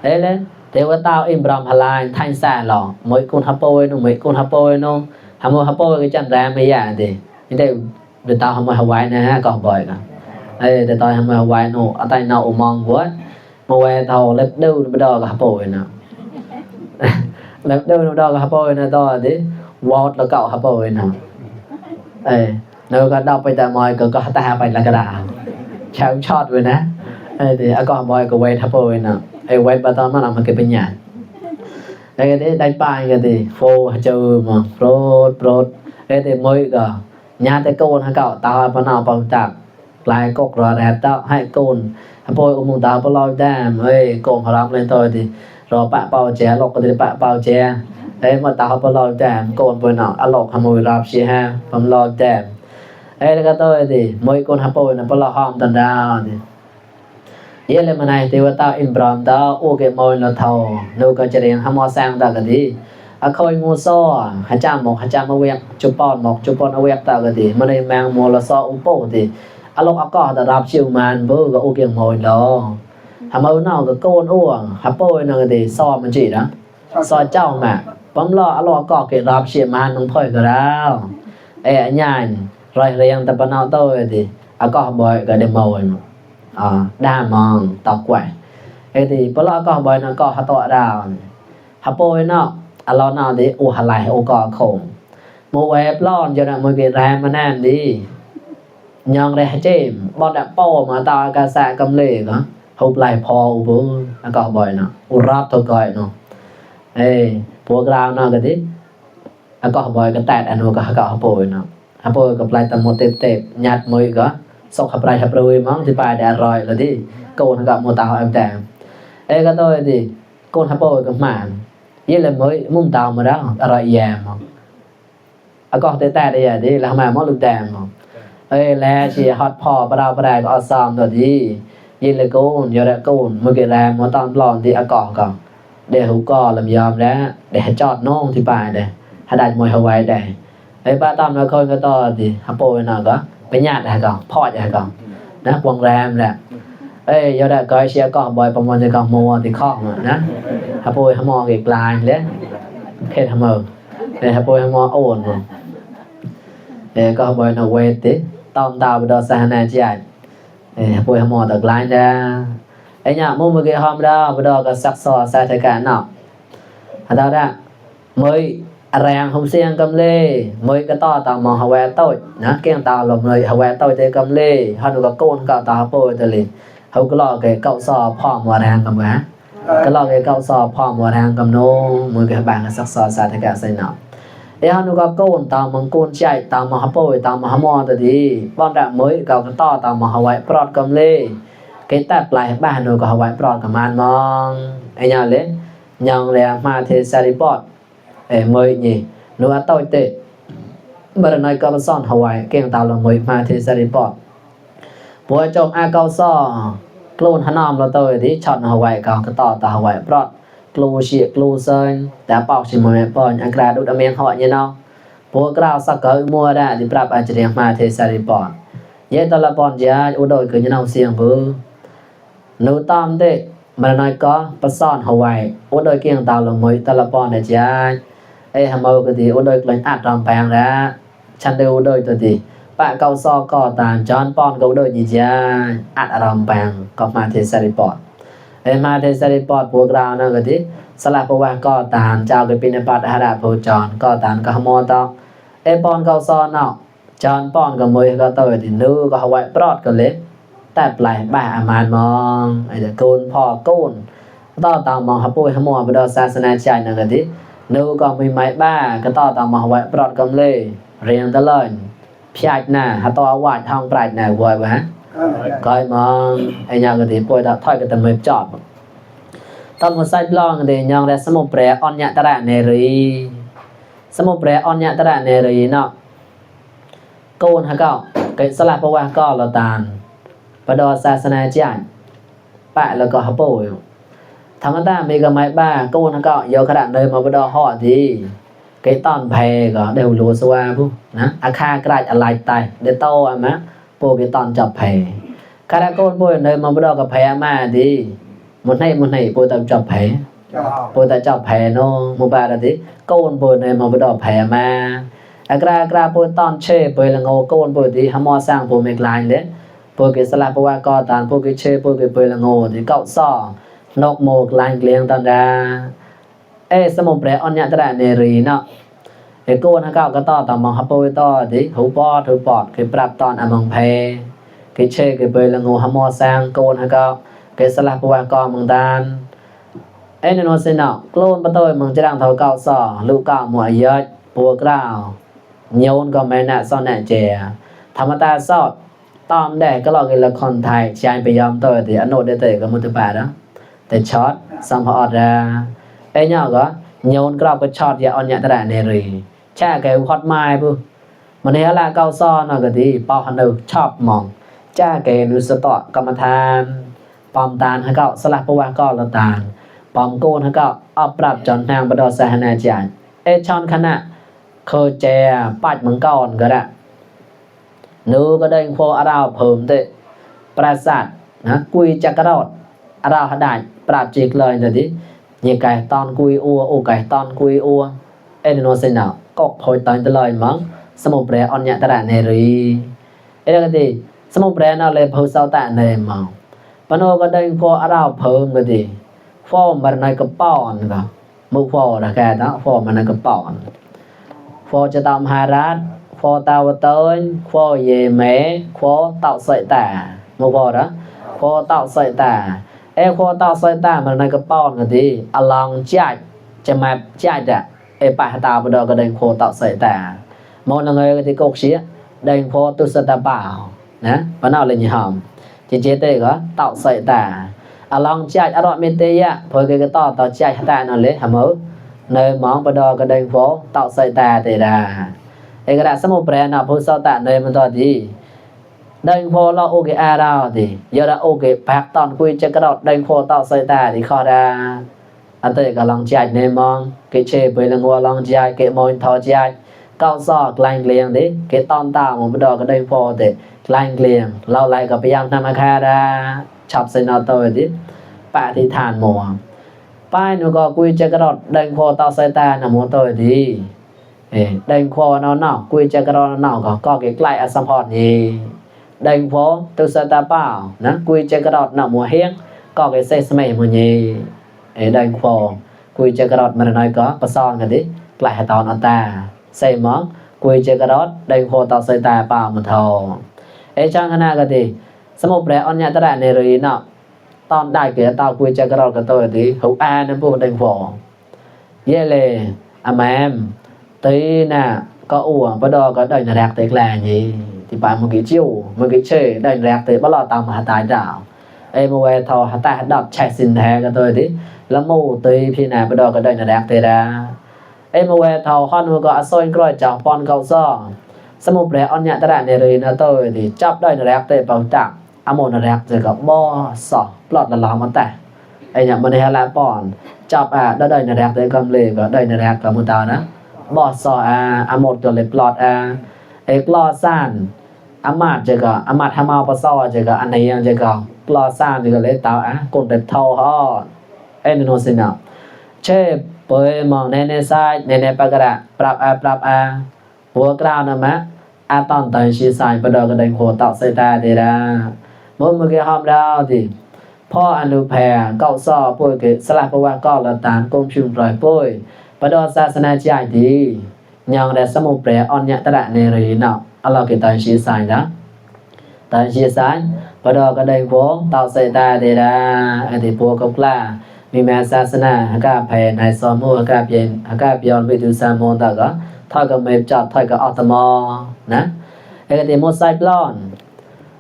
เอ้เลยเดี๋ยวtao im bram halai thanh xa lò mỗi con hấp bôi nó mấy con hấp bôi nó hầm hấp bôi cái chân ra mấy dạng thì như đây để tao hầm Hawaii này ha còn bời cả đây để tao hầm Hawaii nó ở tay nào mong quá mà về tao lép đâu nó đo cái hấp bôi nè lép đâu nó đo cái hấp bôi nè to thì vót là cậu hấp bôi nè đây nếu có đọc bây giờ mọi có ta phải là cái đà chào short rồi nè đây thì có hầm bôi có về hấp bôi nèไอ้ไว้ปะตอนมันเอามาเก็บเป็นหยาดไอ้ก็ได้ปลายก็ดีโฟเจอมาโปรดไอ้แต่มื้อก็ญาติโกนเก่าตาปะนาวปองจักลายกกรอแดดเต้าให้โกนโปยอุมตาปลอยแดมเอ้ยโกนพลังเล่นตัวดิรอปะเป่าแจลอกก็ได้ปะเป่าแจไอ้มาตาปลอยแดมโกนปนอลอกขโมยรับสิฮะปำลอยแดมไอ้แล้วก็ตัวดิมื้อโกนโปยน่ะปลอหอมตันดาวดิเยเลยมันไอ้เทวตาอินบรามตาโอเกมอยละเท่านูก็จะเรียนหามอแซงตาก็ดีคอยงูซ้อหาจ้ามหาจ้ามเอาเวกจุปอนเอาเวกตาก็ดีมันได้แมงโมละซ้ออุปโปดิอลอกก็ได้รับชิวมันเบอก็โอเกมอยละหามาเนาก็โกนอ้วงหาโปยนั่นก็ดีซ้อมันจินะซ้อเจ้าแม่ปั๊มรออลอกก็เกรับชิมันน้องพ่อยก็แล้วไอ้ญาณรอยเรียงตะปะนาวโตดิก็บ่อยก็ได้มอยđa mong tọc quậy thế thì bữa lo có bởi nó có hạt tọa đào hạt bôi nó lo nào thì hạt lại có khổng một web lon cho nên một cái ram mà nam đi nhong đây chém bọn đã po mà tao cả xạ cầm lệ đó hộp lại po vô nó có bởi nó rap thôi gọi nó ê bữa grao nó cái gì nó có bởi cái tẹt anh có hạt bôi nó hạt bôi gặp lại tầm một tệp nhạt mới có sọc hấp rai hấp rùi mong thì bài đã rồi là đi côn gặp một tàu em tạm ê cái tôi thì côn hấp bôiกับหมานยี่เลยmớiมุมตาวมาแล้วอะไรแย่มก็เตะได้อย่างนี้แล้วมามอลุแดงเอ้ยแล้วสิฮอตพอปะดาวปะแดงก็ซ้อมตัวดียี่เลยโกนยอดโกนเมื่อกี้แรงมาตอนปลอมที่ก่อนเดี๋ยวก็ลำยอมแล้วเดี๋ยวจอดน้องที่ป่าเดี๋ยวให้ได้มวยเอาไว้ได้ไอ้ป้าตามแล้วคนก็ต่อดิฮะโปยน่ะก็เป็นญาติฮะก่อนพ่อจะฮะก่อนนะวงแรมแหละเอ้ยยอดก็เชียร์ก่อนบ่อยประมาณจะก่อนมัวที่ข้องนะฮะโปยฮะมอเกลายเลยเฮ็ดฮะมอเอ้ฮะโปยฮะมอโอนเอ้ก็บ่อยน่ะเวทตอนดาวบ่ดอสหนาจิตเอ้ฮะโปยฮะมอตะกลายนะไอ้เนี่ยมุมเกหอมดาวบ่ดอก็ซักซอสาธการเนาะฮะดาวดะมื้อแรงkhông xiên cầm lê mới cái to tao mong hawa tôi nó kêu tao lồng lời hawa tôi tới cầm lê họ được côn cậu tao bôi tới liền hậu cái lọ cái cậu sò phò mùa rang cầm á cái lọ cái cậu sò phò mùa rang cầm nô mới cái bạn sắc sò sa thế cả xây nọ để họ được côn tao mong côn chạy tao mong bôi tao mong mò tới đi bọn đã mới cậu cái to tao mong hawa prot cầm lê cái tạp lại bạn được hawa prot cầm ăn mong anh nhau lên nhong là mà thế saripot mới nhỉ nó tôi tệ bữa nay có son Hawaii kêu tao là mới mà thế ra report bữa trong a cao so ខ្លួនហណមលទៅទីឆត់ហវៃកោកតតហវៃប្រត់ក្លូជាក្លូសើញតែបោកជាមួយប៉នអង្ក្រាដូចអមៀងហក់ញ៉ណោពួកក្រៅសកកើមួដែរទីប្រាប់អាចរៀងមកទេសារីប៉នយេតលប៉នជាឧដោយគឺញ៉ណោសៀងពើនៅតាមទេមិនណៃក៏បសនហវៃឧដោយគៀងតៅលមួយតលប៉នដែរជាអេហមក៏ទីឧដោយក្លែងអាត់រំបាំងដែរឆាន់ទៅឧដោយទៅទីប៉កៅសក៏តានចនប៉នក៏ឧដោយញីជាអាត់រំបាំងក៏មកទេសារីប៉នมาเทสริปอดพวกเรานะก็ดิสลับประวัติก็ตานเจ้าก็เป็นปัตหะโพจรก็ตานก็หมอตอปอนก็ซ้อนเนาะจอนปอนก็มวยก็ตอดินูก็หวายปลอดก็เลยแต่ปลายบ้าอามานมองไอ้โกนพ่อโกนต่อตามมองหปุ้ยหมอบ่ดศาสนาใจนะก็ดินูก็มีไม้บ้าก็ต่อตามมองหวายปลอดก็เลยเรียงตะเลยพี่อาจน่ะหาต่อวาดทางปลายน่ะวอยบ่ฮะcoi mong ai nhau cái thì bôi đã thôi cái tầm mềm chọt tâm một sai long thì nhau ra sớm một bè on nhạ ta nè ri sớm một bè on nhạ ta nè ri nọ côn hả cậu cái sala po wa co là tàn và đo sa sana chán bại là có hấp bồi thằng ta mấy cái máy ba côn hả cậu giờ cái đạn nơi mà đo họ thì cái tòn phè có đều lúa xoa bu nè kha cái lại tay để to à má po cái tòn chập phè cái đó con po nơi mà đo cái phè mà thì một này po tập chập phè po tập chập phè nó một ba là tí con po nơi mà đo phè mà gra po tòn chê po là ngô con po thì hăm sang po mệt lại đấy po cái sala po wa co tàn po cái chê po cái po là ngô thì cậu sò nọc một lại liền tòn ra ê sớm một bè on nhạ ta nè ri nọ cái cô nó cao cái to tầm mong hấp bôi to thì hú bọt cái bạp toàn à mong phê cái chê cái bơi là ngô hâm mò sang cô nó cao cái sá lạc qua con mong tan ấy nên nó sẽ nào clone bắt tôi mong chơi đang thầu cao sò lũ cao mọi yết bùa cao nhôn có mấy nạ son nạ chè thầm ta sọt tòm để cái lọ cái là con thai chạy bây giờ tôi thì ấn độ để tệ có một thứ bà đó để chót xong họ ra ấy nhau có nhôn cái chót ya on nhạ ta đã nè rì cha cái hot mai bu mình thấy là cao so nó cái gì bao hành được chop mong cha cái nu sờ tọt cầm than pom tàn hay cậu sala po wa co là tàn pom côn hay cậu ấpรับchọn hàng bắt đầu sa hana chán ê chọn khăn ạ khơi chè bạch măng còn cái đã nu cái đây phô arao phồng tệ prasad na cùi chặt cái đọt arao hạt đại prap chích lời rồi đi như cái ton cùi ua cái ton cùi ua ê nó sẽ nào có hồi tận tới lời mắng sớm một bè on nhạ ta đã nè ri ê cái gì sớm một bè nào lên phơi sau tạ nè mong và nó có đây phô arao phồng cái gì phô mà này có pon cả một phô là cái đó phô mà này có pon phô cho tao hai rát phô tao tới phô về mé phô tạo sợi tả một phô đó phô tạo sợi tả ê phô tạo sợi tả mà này có pon cái gì along chạy cho mà chạy đã bà tao bắt đầu cái đền phô tạo sợi tả một là người thì cột xía đền phô tu sơ ta bảo nè và nào là gì hòm chỉ chế tê có tạo sợi tả long chạy ở đoạn miền tây á thôi cái to tao chạy ta nó lấy hàm ớ nơi món bắt đầu cái đền phô tạo sợi tả thì là cái đã sắp một brand nào phô sau tả nơi mà to thì đền phô lo ok a đâu thì giờ đã ok bạc toàn quy cho cái đoạn đền phô tạo sợi tả thì kho ra anh tới cái lòng chạy nên mong cái chế với là ngua lòng chạy cái môi thò chạy cao sọ lành liền đấy cái ton tao mà bắt đầu cái đây phô thì lành liền lâu lại gặp bây năm kha ra chọc xây nó tôi đấy bạn thì thản mùa bài nó có quy cho cái đoạn đành phô tao xây ta là muốn tôi thì đành phô nó nào quy cho cái đoạn nào có cái lại ở support gì đành phô tôi xây ta bảo nó quy cho cái đoạn nào mùa hiếng có cái xây mày mùa nhì đành phô quy cho cái đoạn mà nói có bà son cái đấy lại hãy tao nó ta xây món quy cho cái đó đành phô tao xây ta bảo một thầu trong khả năng cái gì sớm một bè on nhạ ta đã nề rồi nọ tao đại kia tao quy cho cái đó cái tôi thì hữu a nó phụ đành phô dễ lề mà em tới nè có uổng bắt đầu có đành rạc tới là gì thì bạn một cái chiều một cái chơi đành rạc tới bắt lò tao mà tái đảo em mua thầu hạt ta đọc chạy xin thẻ cái tôi thì lắm mù tới khi nào bắt đầu cái đành rạc tới ra em mua thầu con mua có xôi coi chào con cầu so sớm một bè on nhạ ta đã nề rồi nó tôi thì chấp đành rạc tới bảo tặng อโมนแรกจะก็บ่สอปลอดละลามันแต่ไอ้เนี่ยมันให้ละป้อนจับได้ในแรกได้กำเลยก็ได้ในแรกก็มุตานะบ่สออโมดก็เลยปลอดไอ้ปลอดซ่านอามาดจะก็อามาดทำเอาปซอจะก็อันไหนยังจะก็ปลอดซ่านจะก็เลยตาวกดเด็ดเท่าฮอไอ้นโนสินะเช่เปยมองในซ้ายในปากระปรับหัวกราวนะมะตอนชีสายประดอกระเดงโหตอกใส่ตาเดดามื่อกี้หอมดาวดิพ่ออนุแพรเก้าซ้อป่วยเกสลับประว่าก็ละตานกรมชุมปล่อยป่วยประดอศาสนาใจดียังได้สมุเปรอ่อนยะตระเนรีเนาะอัลลอฮ์กิตานชีสายนะตานชีสายประดอกระเดงโหตอกใส่ตาเดดาอดีปัวกับกล้ามีแม่ศาสนาหากาแพในซอมูหากาเปียนหากาเปียนวิดุสามอนตะก็ถอยก็ไม่จอดถอยก็ออตมอนะไอ้กติโมไซปลอน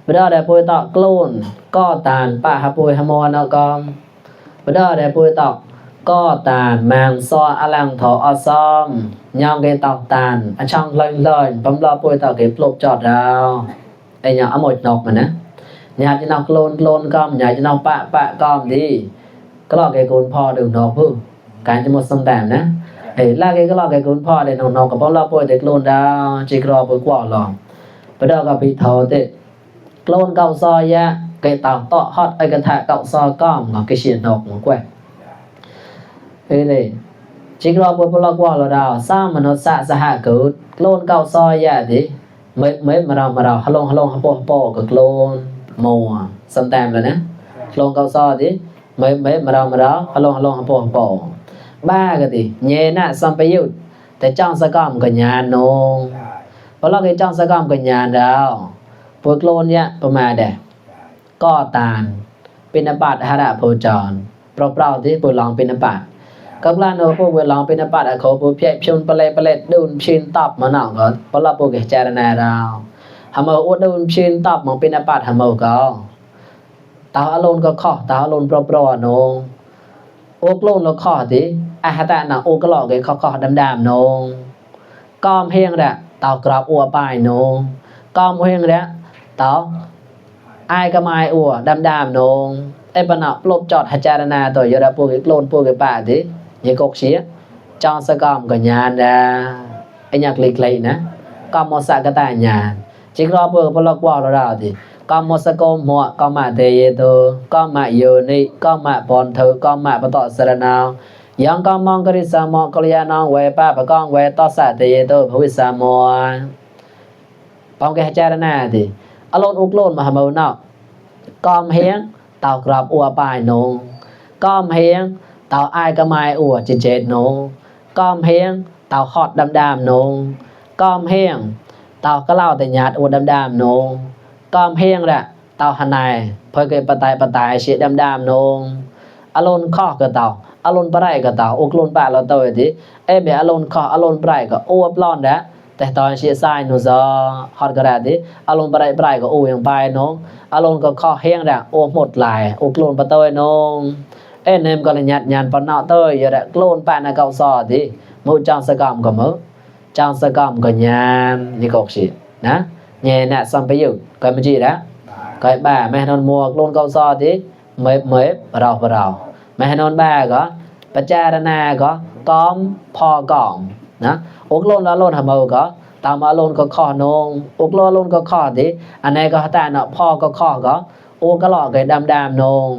บ่ได้ป่วยตอกกลูนก็ตานป้าหาป่วยหมอนเอาก็บ่ได้ป่วยตอกก็ตานแมงซออลังถออซอมยองเกตอกตานช่องลอยๆបំឡป่วยตอกเกปลบจอดดาวไอ้หยังอหมดนกมันนะญาตินอกโลนก็ญาตินอกปะก็ดีก็ลอกไอ้คนพ่อดูนอกผู้การจะหมดสมแต้มนะไอ้ลากไอ้ก็ลอกไอ้คนพ่อได้นอกๆก็บ่ลอป่วยเด็กโลนดาวจิกรอป่วยกว่าหรอกบ่ได้ก็ไปเฒ่าเตโกลนเก่าซอยะไก่เต่าเตาะฮอดไอ้กระทะเก่าซอก้อมงอกิเชียนนกหมกแกวเฮ้ยเลยจิกรอป่วยบ่ลอกว่าหรอดาวสร้างมนุษย์สหเกิดโกลนเก่าซอยะดิไม่มาเราฮะลงฮะปอก็โกลนมัวสมแต้มแล้วนะโกลนเก่าซอดิไม่มาเราฮะลงฮะปอบ้าก็ดิเยน่ะสัมปยุตแต่จ้องสะก้อมก็ญาณนงพอเราไอ้จ้องสะก้อมก็ญาณดาวพวกโลนเนี่ยประมาณเด้ก็ตานเป็นอปาตหะโพจรเปล่าๆที่พวกลองเป็นอปาตกับลานโอพวกลองเป็นอปาตเขาพวกเพียชนปะเลดูนชินตอบมาหนอก็พอเราพวกเจรณาดาวหามาอวดดูนชินตอบมองเป็นอปาตหามาก็ตาอารมณ์ก็ข้อตาอารมณ์เปล่าๆนงโอกโลนแล้วข้อติอาหตะน่ะโอกลอกไอ้ข้อดำๆนงก้อมเฮียงแหละเต่ากรอบอัวปายนงก้อมเฮียงแหละเต่าอายก็ไม้อัวดำๆนงไอ้ปะเนาะปลบจอดหจารณาตัวยระพวกโลนพวกป่าติยังกกเสียจองสะกอมก็ญาณดาไอ้ยักเล็กๆนะก้อมมสะกะตาญาณจิกรอพวกพลกว่าเราดิก็มสกมหัวก็มาเตยโตก็มาโยนิก็มาปอนเธอก็มาปตอสรณาวยังก็มองกริสามอกลยานองเวป้าปะกองเวตอสะเตยโตภวิสามอปองแกจารณาดิอารมณ์อุกโลนมาหามาเนาะก็มเฮียงเต่ากราบอัวปายนงก็มเฮียงเต่าอายก็ไม้อัวจิเจนงก็มเฮียงเต่าฮอดดำนงก็มเฮียงเต่าก็เล่าแต่ญาติอัวดำนงก็เพียงแหละเต่าหันในเพื่อเกิดปตายเสียดำนงอารมณ์ข้อกับเต่าอารมณ์ปลายกับเต่าอุกลนปะเราตัวดิเอ้เบอารมณ์ข้ออารมณ์ปลายก็อ้วปล้อนนะแต่ตอนเสียสายนูซอฮอดกระดาษดิอารมณ์ปลายก็อ้วยังไปน้องอารมณ์ก็ข้อเฮียงแหละอ้วหมดหลายอุกลนปะตัวน้องเอ้เนมก็เลยยัดยันปนเนาะตัวอย่าได้กลนปะนะเก่าซอดิมูจังสกอมก็มือจังสกอมก็ยันนี่ก็สินะเย่น่ะสัมปยุตก็ไม่จีแล้วก็บ้าแม่นอนมัวกลนเก่าซอดิเมยเราแม่นอนบ้าก็ปจารณาก็ก้อมพอกล่อมนะอกโลนละโลนหามาก็ตามอารมณ์ก็ข้อนงอกโลนก็ข้อดิอันไหนก็ตาเนาะพ่อก็ข้อก็โอก็หลอกก็ดำนง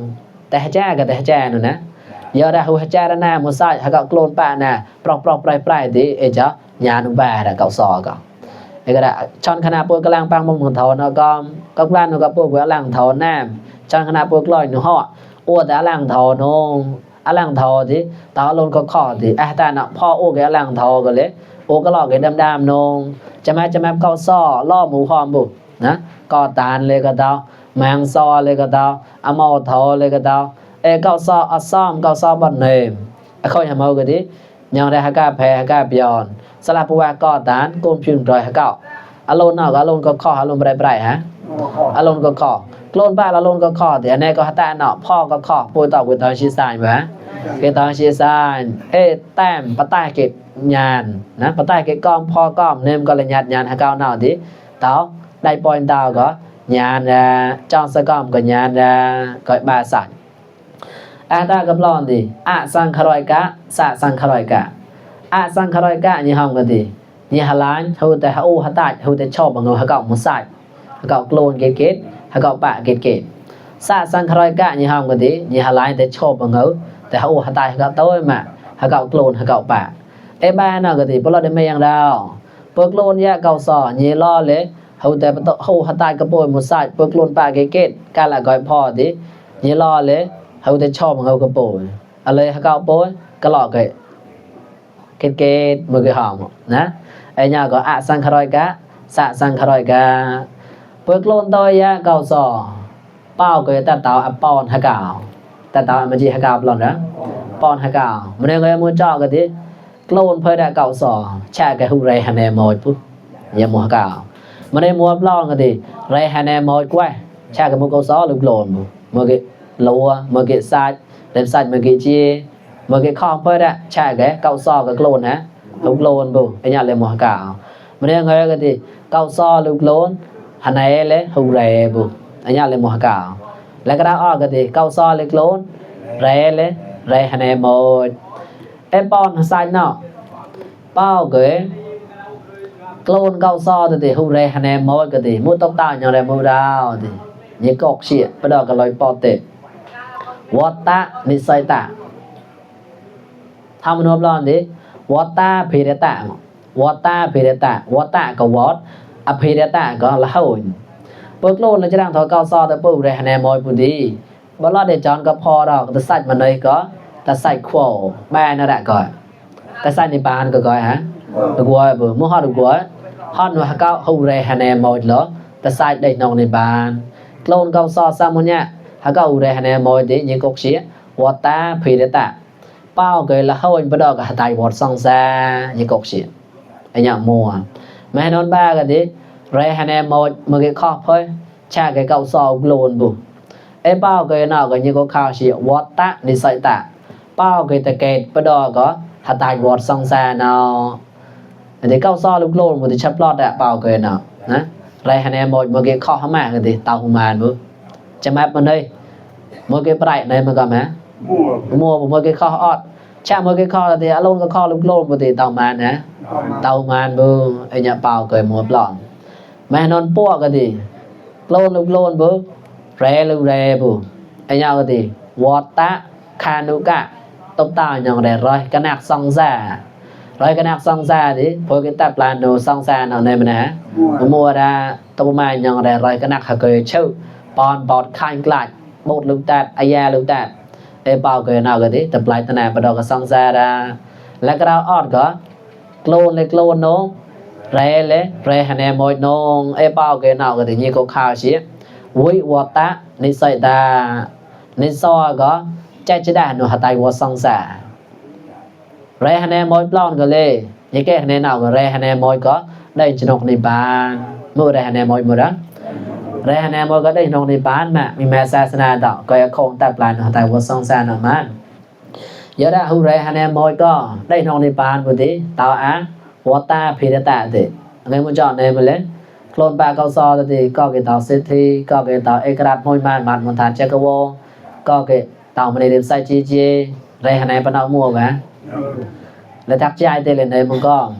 แต่แจ้ก็แต่แจ้นู่นนะยอดาหูจารณามุสายหาก็กลนปะน่ะปลอกปลายดิเอจ้ะญาณุบาดเก่าซอก็ไอ้ก็ได้ชอนคณะพวกกำลังปังมุงเถาเนาะก็กลั่นเนาะก็พวกกำลังเถาแนมชอนคณะพวกลอยหนูฮออ้วแต่อลังเถานงอลังเถาดิตาลนก็ข้อดิตาเนาะพ่อโอ้แกอลังเถาก็เลยโอ้ก็หลอกแกดำนงจะแม่เก่าซ้อล่อหมูหอมบุนะก็ตานเลยก็เตาแมงซอเลยก็เตาอมอเถาเลยก็เตาเก่าซ้ออซ้อมเก่าซ้อบ่เนมค่อยหามาก็ดิยังได้หากาแพหากาปยอนสลับว่าก็ตานกุมพิมรอยหาเก่าอารมณ์เนาะอารมณ์ก็ข้ออารมณ์ปลายฮะอารมณ์ก็ข้อโลนบ้าละโลนก็ข้อแต่อันนี้ก็หาตาเนาะพ่อก็ข้อปูตอกwith ตอนชีสายบ่ฮะเกตอนชีสายแต้มปะใต้เกตญาณนะปะใต้เกตก้อมพ่อก้อมเนมก็เลยญาณหาเก่าเนาะดิเตาได้ปอยเตาก็ nhàn ra trong sa com có nhàn ra gọi ba sạch ta gặp lon thì sang kharoi ka sa sang kharoi ka sang kharoi ka như hong cái gì như hà lan hầuแต่hầu hà tại hầuแต่ชอบbằng hà cọng một sạch hà cọng clone kết hà cọng bạ kết sa sang kharoi ka như hong cái gì như hà lanแต่ชอบbằngแต่hầu hà tại hà cọng tối mà hà cọng clone hà cọng bạ ba nào cái gìบ่ได้ไม่ยังดาวเปิกโลนแยกเก่าสอยีล้อเลยเฮาแต่เฮาหัดตายกระโปยหมดสายเปิกโลนปาเกตกาละก้อยพอติยีล้อเลยเฮาแต่ชอบของเฮากระโปยอะไรเฮาเก่าโปยกะลอกเกตมือก็หอมนะไอ้ญาก็สังครอยกะสะสังครอยกะเปิกโลนตอยะเก่าสอเป้าก็ตะเตาปอนหะเก่าตะเตามันจิหะเก่าปลอนนะปอนหะเก่ามันก็มือจ่อก็ติclone phơi đã cạo sò cha cái hú ray hành em mồi phút giờ mùa cạo mà đây mùa lo cái gì ray hành em mồi quay cha cái mùa câu sò được clone mùa cái lúa mùa cái sai đem sai mùa cái chia mùa cái con phơi đã cha cái cạo sò cái clone hả được clone bu cái nhà lên mùa cạo mà đây người cái gì cạo sò được clone hành này lấy hú ray bu cái nhà lên mùa cạo lại cái đó cái gì cạo sò được clone ray lấy ray hành em mồi em pon sai nọ bao cái clone cao so thì hù re hành em môi cái gì mua tóc tai nhau đây mua đào thì như cọc xịn bắt đầu cái lời po tệ water ni sai ta tham nộp lon đi water pirata water có what a pirata có là hồn bớt clone là chỉ đang thổi cao so thì bớt re hành em môi bùn đi bao lo để chọn cái po đó cái sạch mà nơi có ta sai khổ ba nó đã gọi ta sai ni ban có gọi hả được gọi vừa mua họ được gọi họ nó cao hù re hành em mồi lỡ ta sai đây nông ni ban clone cao so sa một nhá họ cao hù re hành em mồi tí những cục xía water pirata bao cái là hôi bắt đầu cả tài bọt song ra những cục xía anh nhá mua mẹ non ba cái tí re hành em mồi một cái kho thôi cha cái cao so clone bu em bao cái nào cái những cục khao xía water ni sai ta bao cái tờ kẹt bắt đầu có hạt tài bọt song xa nào thì cao so lúc lôn một thì chấp lọt đã bao cái nào nè lại hành em một cái kho hả mà thì tàu màn bữa chăm áp bên đây một cái bãi này mà gọi má mua một cái kho ọt cha một cái kho thì lôn cái kho lúc lôn một thì tàu màn nè tàu màn bữa anh nhập bao cái một lọn mà non po cái gì lôn lúc lôn bữa rè lúc rè bữa anh nhau cái gì water kanuka tóc tao nhong để rồi cái nạc song ra rồi cái nạc song ra thì phơi cái tập là đồ song ra nào này mình hả mua ra tóc mai nhong để rồi cái nạc hả cười chữ bòn bọt khai lại một lục tạt aya lục tạt để bao cái nào cái đấy tập lại tên này bắt đầu cái song ra là cái đó ọt có clone nó rè hành em môi nông bao cái nào cái đấy như có khao xí vui water ni sai ta ni so có chạy chỉ đàn nó hạt tài vô song xả re hành em môi plon cái lê những cái này nào cái re hành em môi có đây chỉ nông đi bán mua re hành em môi mua đó re hành em môi có đây nông đi bán mà mình mẹ sa sana đó coi không tập lại nó hạt tài vô song xả nó mà giờ đã hú re hành em môi có đây nông đi bán một tí tao á water pirata thì người muốn chọn này mà lên clone ba cao so thì có cái tàu city có cái tàu ekrat môi man mặt một thằng check vô có cái tàu mình đem sai chi đây hành này bắt đầu mua mà là thắt chai tên lên đây một con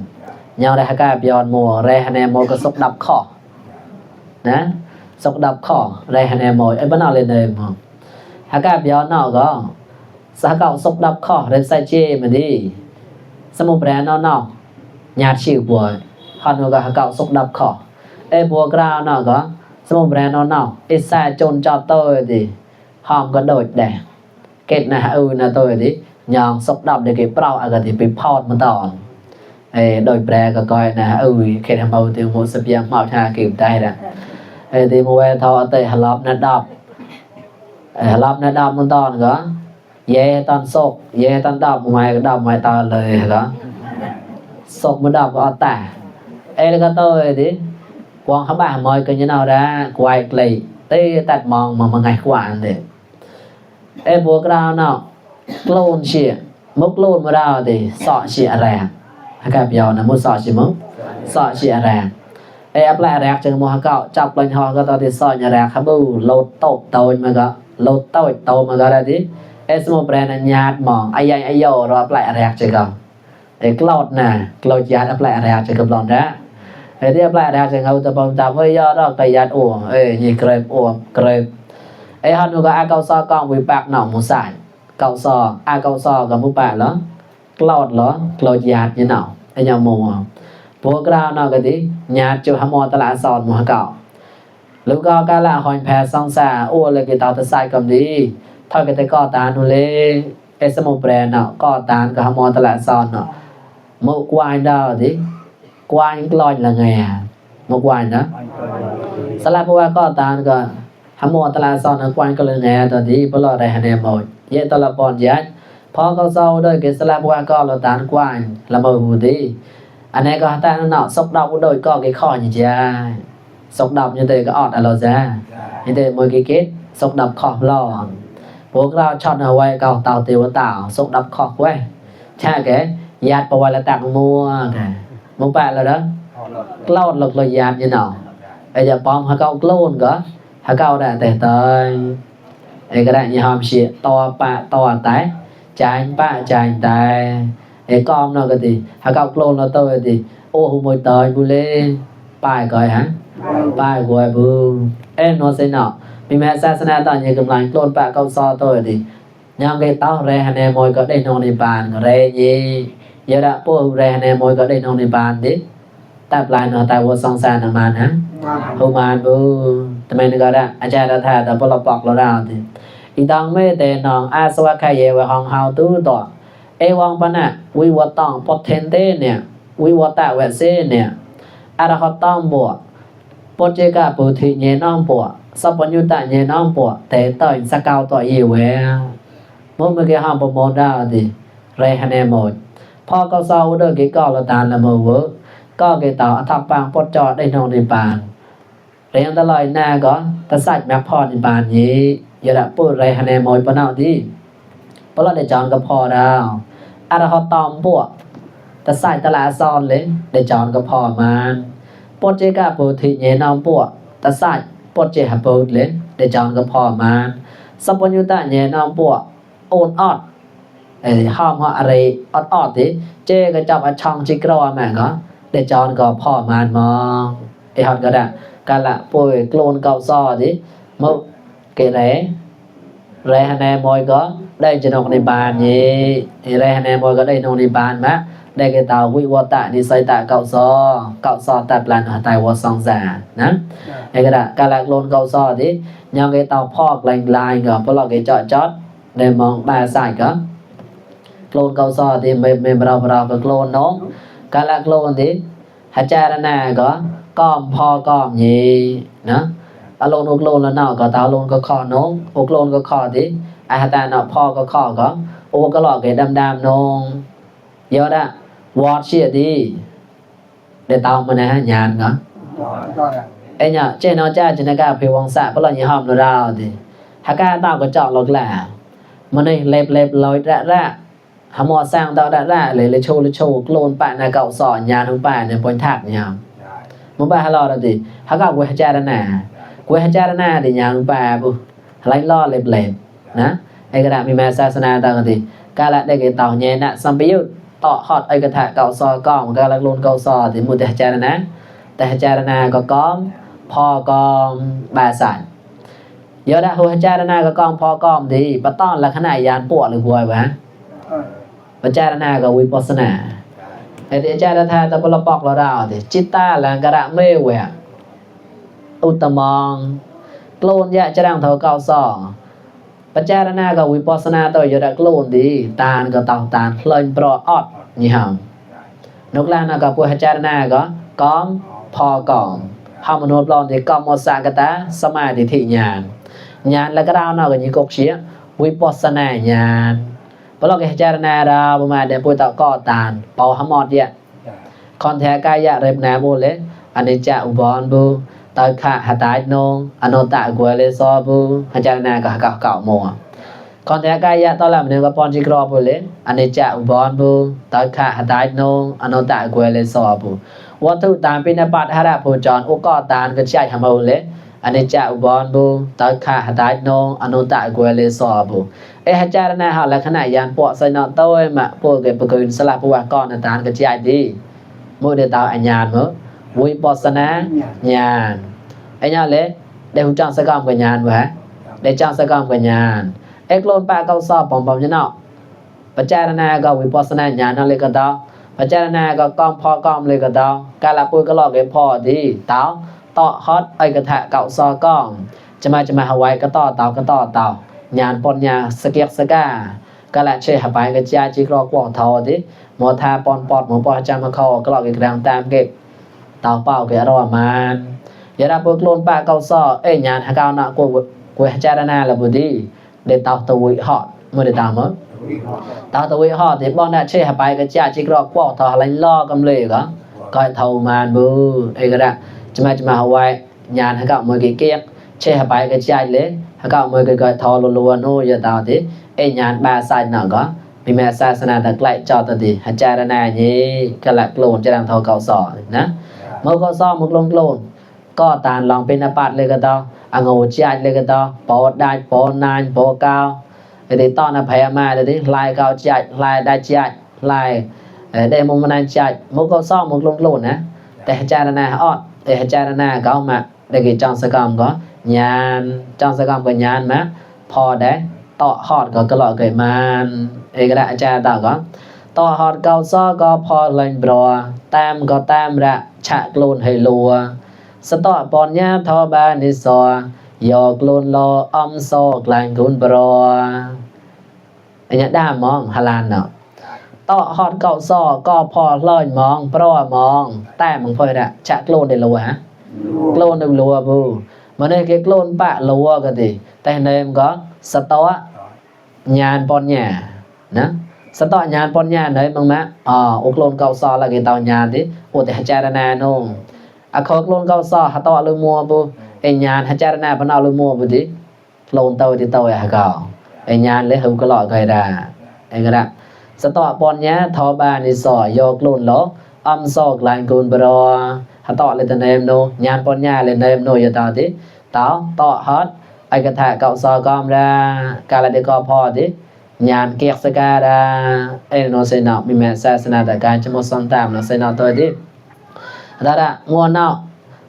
nhau đây hai bèo mùa đây hành này mua cái sốc đập khỏ nè sốc đập khỏ đây hành này mua bắt đầu lên đây mà hai bèo nào có sao cậu sốc đập khỏ đem sai chi mà đi sao một brand nó nhạt chịu buồn họ nó có cậu sốc đập khỏ bùa grao nào có sao một brand nó ít sai chôn cho tôi thì họ có đổi đẻ kết là là tôi đi nhong sốc đập để cái bao à thì bị phọt một tòn đổi brand có coi là kết làm bao tiêu một sập giang mạo cha kiểu tay đó thì mua thọ tới hà lop nó đập một tòn có dễ tòn sốc dễ tòn đập ngoài tòn lời có sốc một đập có tả là có tôi đi quang các bạn mời cái như nào ra quay lì tê tạt mong mà ngày quản thì em bố cái nào clone chị mốc clone mà đào thì sọ chị ràng các bạn là một sọ chị mốc sọ chị ràng แปลแรกจึงมหเก่าจับลังหอก็ตอนที่ซอยแรกครับบูโลดตกโตมันก็โลดโตโตมันก็ได้ดิสมุแปรนัญญาตมองไอ้ยัยไอ้โยรอแปลแรกจึงก็กลอดน่ะกลอดญาติแปลแรกจึงก็ลอนนะที่แปลแรกจึงเขาจะปองจับไว้ย่อรอกแต่ญาติอ้วนี่เกรบอ้วเกรบฮันนูก็อาเกาซอกองวิปากหนองหมูสายเกาซออาเกาซอกับมุปะเหรอกลอดเหรอกลอดญาตินี่เนาะไอ้ยาโมพวกเราเนาะก็ดิญาติจุหมอตลาดสอนหมู่เก่าแล้วก็กาละหอยแพซองซาอ้วเลยกิตาตะไซกำดีถ้าก็แต่ก่อตานนู่นเลยสมุแปรเนาะก่อตานกับหมอตลาดสอนเนาะมกวายดาวดิกวายกลอยละไงมกวายนะสลับเพราะว่าก่อตานก็หมอตลาดสอนกวายก็เลยไงตอนนี้บ่รอได้หาแนวหมดเยตละปอนยัดพอเขาเซาด้วยกิสลับว่าก็ละตานกวายละบ่ฮู้ดิอันนี้ก็แต่เนาะสกดอกโดยก็cáiข้อnhư vậyสกดอกnhư thếก็ออดอะไรซะnhư thế mỗi cái kết สกดอกขอบลอนพวกเราชอบเอาไว้ก็เต่าติวเต่าสกดอกขอบไว้ใช่แกญาติประวัติตักมัวมึงไปแล้วđóกลอดหลอกญาติnhư nào bây giờ bom họ câu clone có họ câu đã để tới cái đại như hòm xịt to bạ to tái trái bạ trái tái con nó cái gì họ câu clone nó tôi thì ô hôm mới tới bu lên bài coi hả bài của bu em nó sẽ nọ vì mẹ sa sana tao như cầm lạnh clone bạ câu so tôi thì nhang cái tao re anh em môi có đây nông đi bàn re gì giờ đã po re anh em môi có đây nông đi bàn đi tập lại nó tại vô song san thằng man hả hôm man buทำไมนึกก็ได้อาจารย์ท่าแต่พอเราปอกเราได้ทีอีตังไม่แต่น้องอาสวะใครเยวห้องเฮาตู้ต่อวังปะน่ะวิวัตตองพอเทนเต้เนี่ยวิวัตตะเวเซเนี่ยอาราคตองบวกปเจกะปุถิเยน้องบวกสัพพยุตตะเยน้องบวกแต่ต่อยสกาวต่ออีเวมุมเกี่ยห้องประมวลได้ทีไรฮันเนหมดพอเขาเศร้าเด้อกี่ก้อนละตาละมือเวก็เกี่ยต่อทักปังปดจอดได้นองในปานเรียนตลอดหน้าก็ตะสัดแม็กพอในปานนี้อย่าได้พูดไรฮันเนหมดปะเนาะดิเพราะเราได้จอนก็พอแล้วอาราคตอมพวกตะใส่ตลาดซอนเลยได้จอนก็พอมันปดเจกะปุถิเยน้องพวกตะใส่ปดเจหะปุดเลยได้จอนก็พอมันสัพพยุตตะเยน้องพวกโอนออดห้อมอะไรออดดิเจก็จับช่องจิกรอแม่ก็ได้จอนก็พอมันมองฮอดก็ได้กันละป่วยโกลนเก่าซอดิมกเกเรไรฮันแนมอยก็ได้จะนองในบ้านนี่ไรฮันแนมอยก็ได้นองในบ้านมะได้แก่ตาวิวัตะนิสัยตะเก่าซอตัดปลานหาตายวสองสานะไอ้กระดาการละโกลนเก่าซอดิยังแก่ตาพอกลายก็เพราะเราแก่เจาะจอดได้มองบาสายก็โกลนเก่าซอดิไม่เราก็โกลนน้องการละโกลนดิหาจารณาก็ก้อมพอก้อมยีนะอารมณ์อุกโลนแล้วเนาะก็ตาโลนก็ข้อน้องอุกโลนก็ข้อดิอาหาตาเนาะพ่อก็ข้อก็โอก็หลอกเกดำน้องเยอะนะวอดเชียดีได้ตามมานะญาณก็ไอ้เนี่ยเจนอจ้าจินกาเพวงสะเพราะเราอย่าห้อมเราดิหากาตามก็เจาะหลอกแหละมันนี่เล็บลอยระหาหมอสร้างดาวระเลยโชว์โกลนปะนาเก่าสอนญาณทั้งป่าเนี่ยปนทักเนี่ยมึงไปหาเราดิหากกูให้จารณากูให้จารณาดิยังป่าบุไล่ล่อเล็บนะไอ้กระดาษมีแม่ศาสนาต่างกันดิกาละได้เกี่ยวต่อเนี่ยนะสัมปิยุต่อหอดไอ้กระถาเก่าซอก้อมกาละโลนเก่าซอดิมุติให้จารณาแต่ให้จารณาก็ก้อมพอก้อมบาสันเยอะนะหัวให้จารณาก็ก้อมพอก้อมดิปะต้อนละขณะยานปวดหรือหวยวะปะจารณาก็วิปัสสนาไอ้ที่จารณาแต่พอเราปอกเราดิจิตตาหลังกระดาษไม่แหวกอุตมองโกลนยะจะดังเท่าเก่าซอปัจจารณากับวิปัสสนาต่อยะโกลนดีตานก็ตองตานเคลื่อนปลออดนี่ฮะนกลานะกับปัจจารณาก็ก้อมพอก้อมห้ามนุษย์ปลอมที่ก้อมโมสากตาสมาธิทิญาณแล้วก็ดาวเนาะกับยี่กกเชียวิปัสสนาญาณพอเราพิจารณาเราประมาณเดือนปุตตะก่อตานเป่าหมอดเนี่ยคอนแทกายะเร็บนาโมเลอันนี้จะอุบลบูตาขะหาตายนงอโนตะกวยเลซอบูพิจารณากับเก่ามัวคอนแทกายะตอนหลังเนี่ยก็ปอนจิกรอบุเลอันนี้จะอุบลบูตาขะหาตายนงอโนตะกวยเลซอบู วัตถุตามปิณปัตหระโพจรอุกอตานกระจายหมเลอนิจจอุบอนบุตักขะหตายโนอนุตะกวเลสอบุหจารณะหะลักษณะยานปอไสนอโตยมะโปเกปะกุนสละปวะกอนตานกระจายดีโมเดตาอัญญาณมวิปัสสนาญาณอัญญาเลได้ฮู้จักสกรรมกับญาณบ่ฮะได้จักสกรรมกับญาณเอกโลนปะเกาสอบปอมๆยะเนาะปัจจารณะก็วิปัสสนาญาณเลยก็ตาปัจจารณะก็กอมพอกอมเลยก็ตากาลปุยก็ลอกเกพอดีตาต่อฮอตไอกระทะเก่าซอกองจะมาหาไว้ก็ต่อเตาญาณปอนญาสเกียกสกากะละเชหะไปกระจายจิกรอกวองทอดิหมอทาปอนปอดหมอปอจำมาเข้ากรอกอีกแรงตามเก็บเตาเป้าเกรอมานอย่าได้เปิกโลนปะเก่าซอญาณหะเก่านะกวยจารณาละบุดีได้เตาตะวิฮอดมื้อได้ตามมั้งเตาตะวิฮอดที่บ่ได้เชหะไปกระจายจิกรอกวองทอไหลล้อกำเลยก็เท่ามานบูไอ้กระดะจะมาหาไว้ญาณหะเก่ามื้อเกียกเชหะไปกระจายเลยหะเก่ามื้อก็ทอลัวๆโนอย่าตาติญาณบาไซน่ะก็มีแม่ศาสนาตะไกลจอตติหจารณานี้กะละโกลนจะดังเท่าเก่าสอนะเมื่อก็ซ้อมมึกลงโกลนก็ตานลองเป็นอปัดเลยก็ตออังโอจายเลยก็ตอปอได้ปอนานปอกาวไอ้ตอนอภัยมาเด้ลายเก่าจายลายได้จายลายได้มุมนานจายมึกก็ซ้อมมึกลงโกลนนะแต่หจารณาออดหจารณาเก่ามาได้กี่จังสกรรมก็ญาณจังสกรรมก็ญาณมาพอได้ต่อฮอดก็กะลอเกิดมานเอกระอาจารย์ตาก็ต่อฮอดเก่าซอก็พอลังบรอตามก็ตามระฉะโกลนให้ลัวสตอปอนญาทอบานิซอยอโกลนลออมซอกลางกุนบรออันนี้ด้ามองฮาลานเนาะต่อฮอดเก่าซอก็พอลอยมองปรอมองแต้มึงพอระฉะโกลนได้ลัวฮะโกลนได้ลัวบูมันได้โกลนปะลัวก็ติแต่ในมันก็สตอญาณปอนญานะสตอญาณปอนญาไหนมึงมะอุกโลนเก่าซอละเกตอญาณติโอแต่หจารณาโนอะขอโกลนเก่าซอหะตอลมัวบุญาณหจารณาปนอลมัวบุติโลนเตอติเตอหะเก่าญาณเลยหุกะลอไกดาก็ได้สตอปอนญาทอบานิซอยอโกลนลออัมซอกลานกุนบรอหะตอเลยตะเนมโนญาณปอนญาเลยเนมโนยะตาติตอต่อฮอดไอกระทะเก่าซอกอมรากาลเดกอพอติญาณเกียกสกาดาโนเซนอมีแม่ศาสนาตะการจมสันตามโนเซนอตัวติดางัวนอ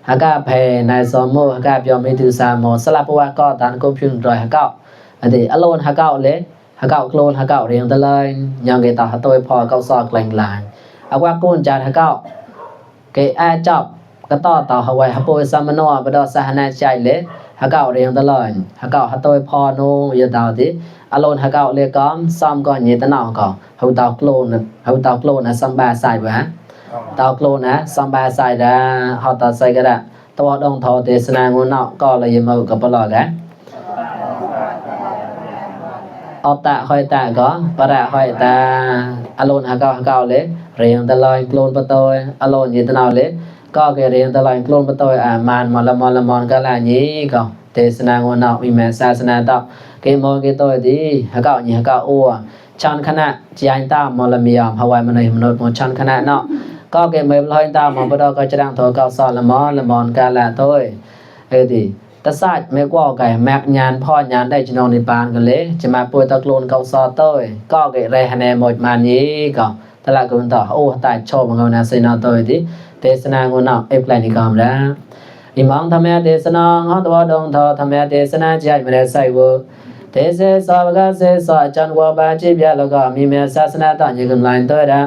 หากาเพนายสมโมหากาเปียวมีตือสามโมสลับว่าก็ตานกุมพินรอยหากาอันนี้อโลนหากาเลหากาโกลนหากาเรียงตะเลยยังเกตาหะตอยพอเก่าซอกแรงลางอว่ากุนจานหากาเกอาจับก็ต่อต่อหาไว้หะโปยสามโนบดอสหนาใจเลหากาเรียงตะเลยหากาหะตอยพอโนยะตาวติอโลนหากาเลกอมซ้อมก็เยตะนอก็เฮาตาโกลนอะซัมบาไซบ่ฮะตาโกลนนะซัมบาไซดาเฮาตาไซก็ได้ตัวดงทอเทศนางูนอก็เลยยมากับปลอกะอตะหอยตะก็ประหอยตาอโลนหากาเลเรียงตะลอยโกลนปะตอยอโลนเยตะนอเลก็เกเรียงตะลอยโกลนปะตอยมานมอละมอนก็ละนี้ก็เทศนางูนอมีแม่ศาสนาตอเกมอเกตอยดีหากาหากาอัวชันคณะจีอันตามอละมียอมหาวายมนุษย์มนุษย์ชันคณะเนาะก็เกมเมลอยตามอปดอก็จะดังโทเก่าซอละมอนกาละตอยติตะซาดแม่กว่าไก่แมกญาณพ่อญาณได้จนองในปานกันเลยจะมาป่วยตะโกลนเก่าซอตอยก็เกเรหะแนหมดมานี้ก็ตะละกุนต่อโอ้ตายชอบงนาเซนาตอยติเทศนางูนอเอฟไลนิกอมละอิมังธรรมะเทศนาหอตวดงทอธรรมะเทศนาใจไม่ได้ใส่เวเทเสสาวกเสสอจันวบาจิบยาแล้วก็มีแม่ศาสนาต่างอยู่กันหลายตัวดา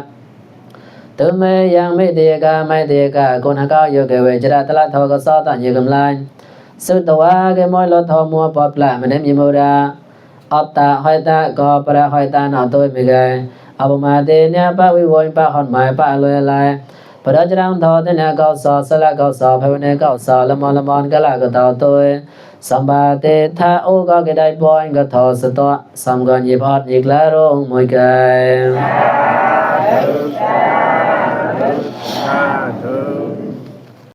ตุเมยังไม่เดียกาไม่เดียกาคนหากาอยู่เกเวจราตละทอกสอต่างอยู่กันหลายสุตวะเกมอยลทอมัวปอปลามันมีมุราอัตตาหอยตาก็ประหอยตาหนอตัวมีไงอปมาเตเนปะวิวอยปะหอนหมายปะลอยลายปะจรังทอเตเนเกาสอสละเกาสอภาวเนเกาสอละมอนกะละกะตอตัวสัมบาเตทาโอก็เกได้ปอยก็ทอสตอสัมกันยิบอดยิกละรงมวยไก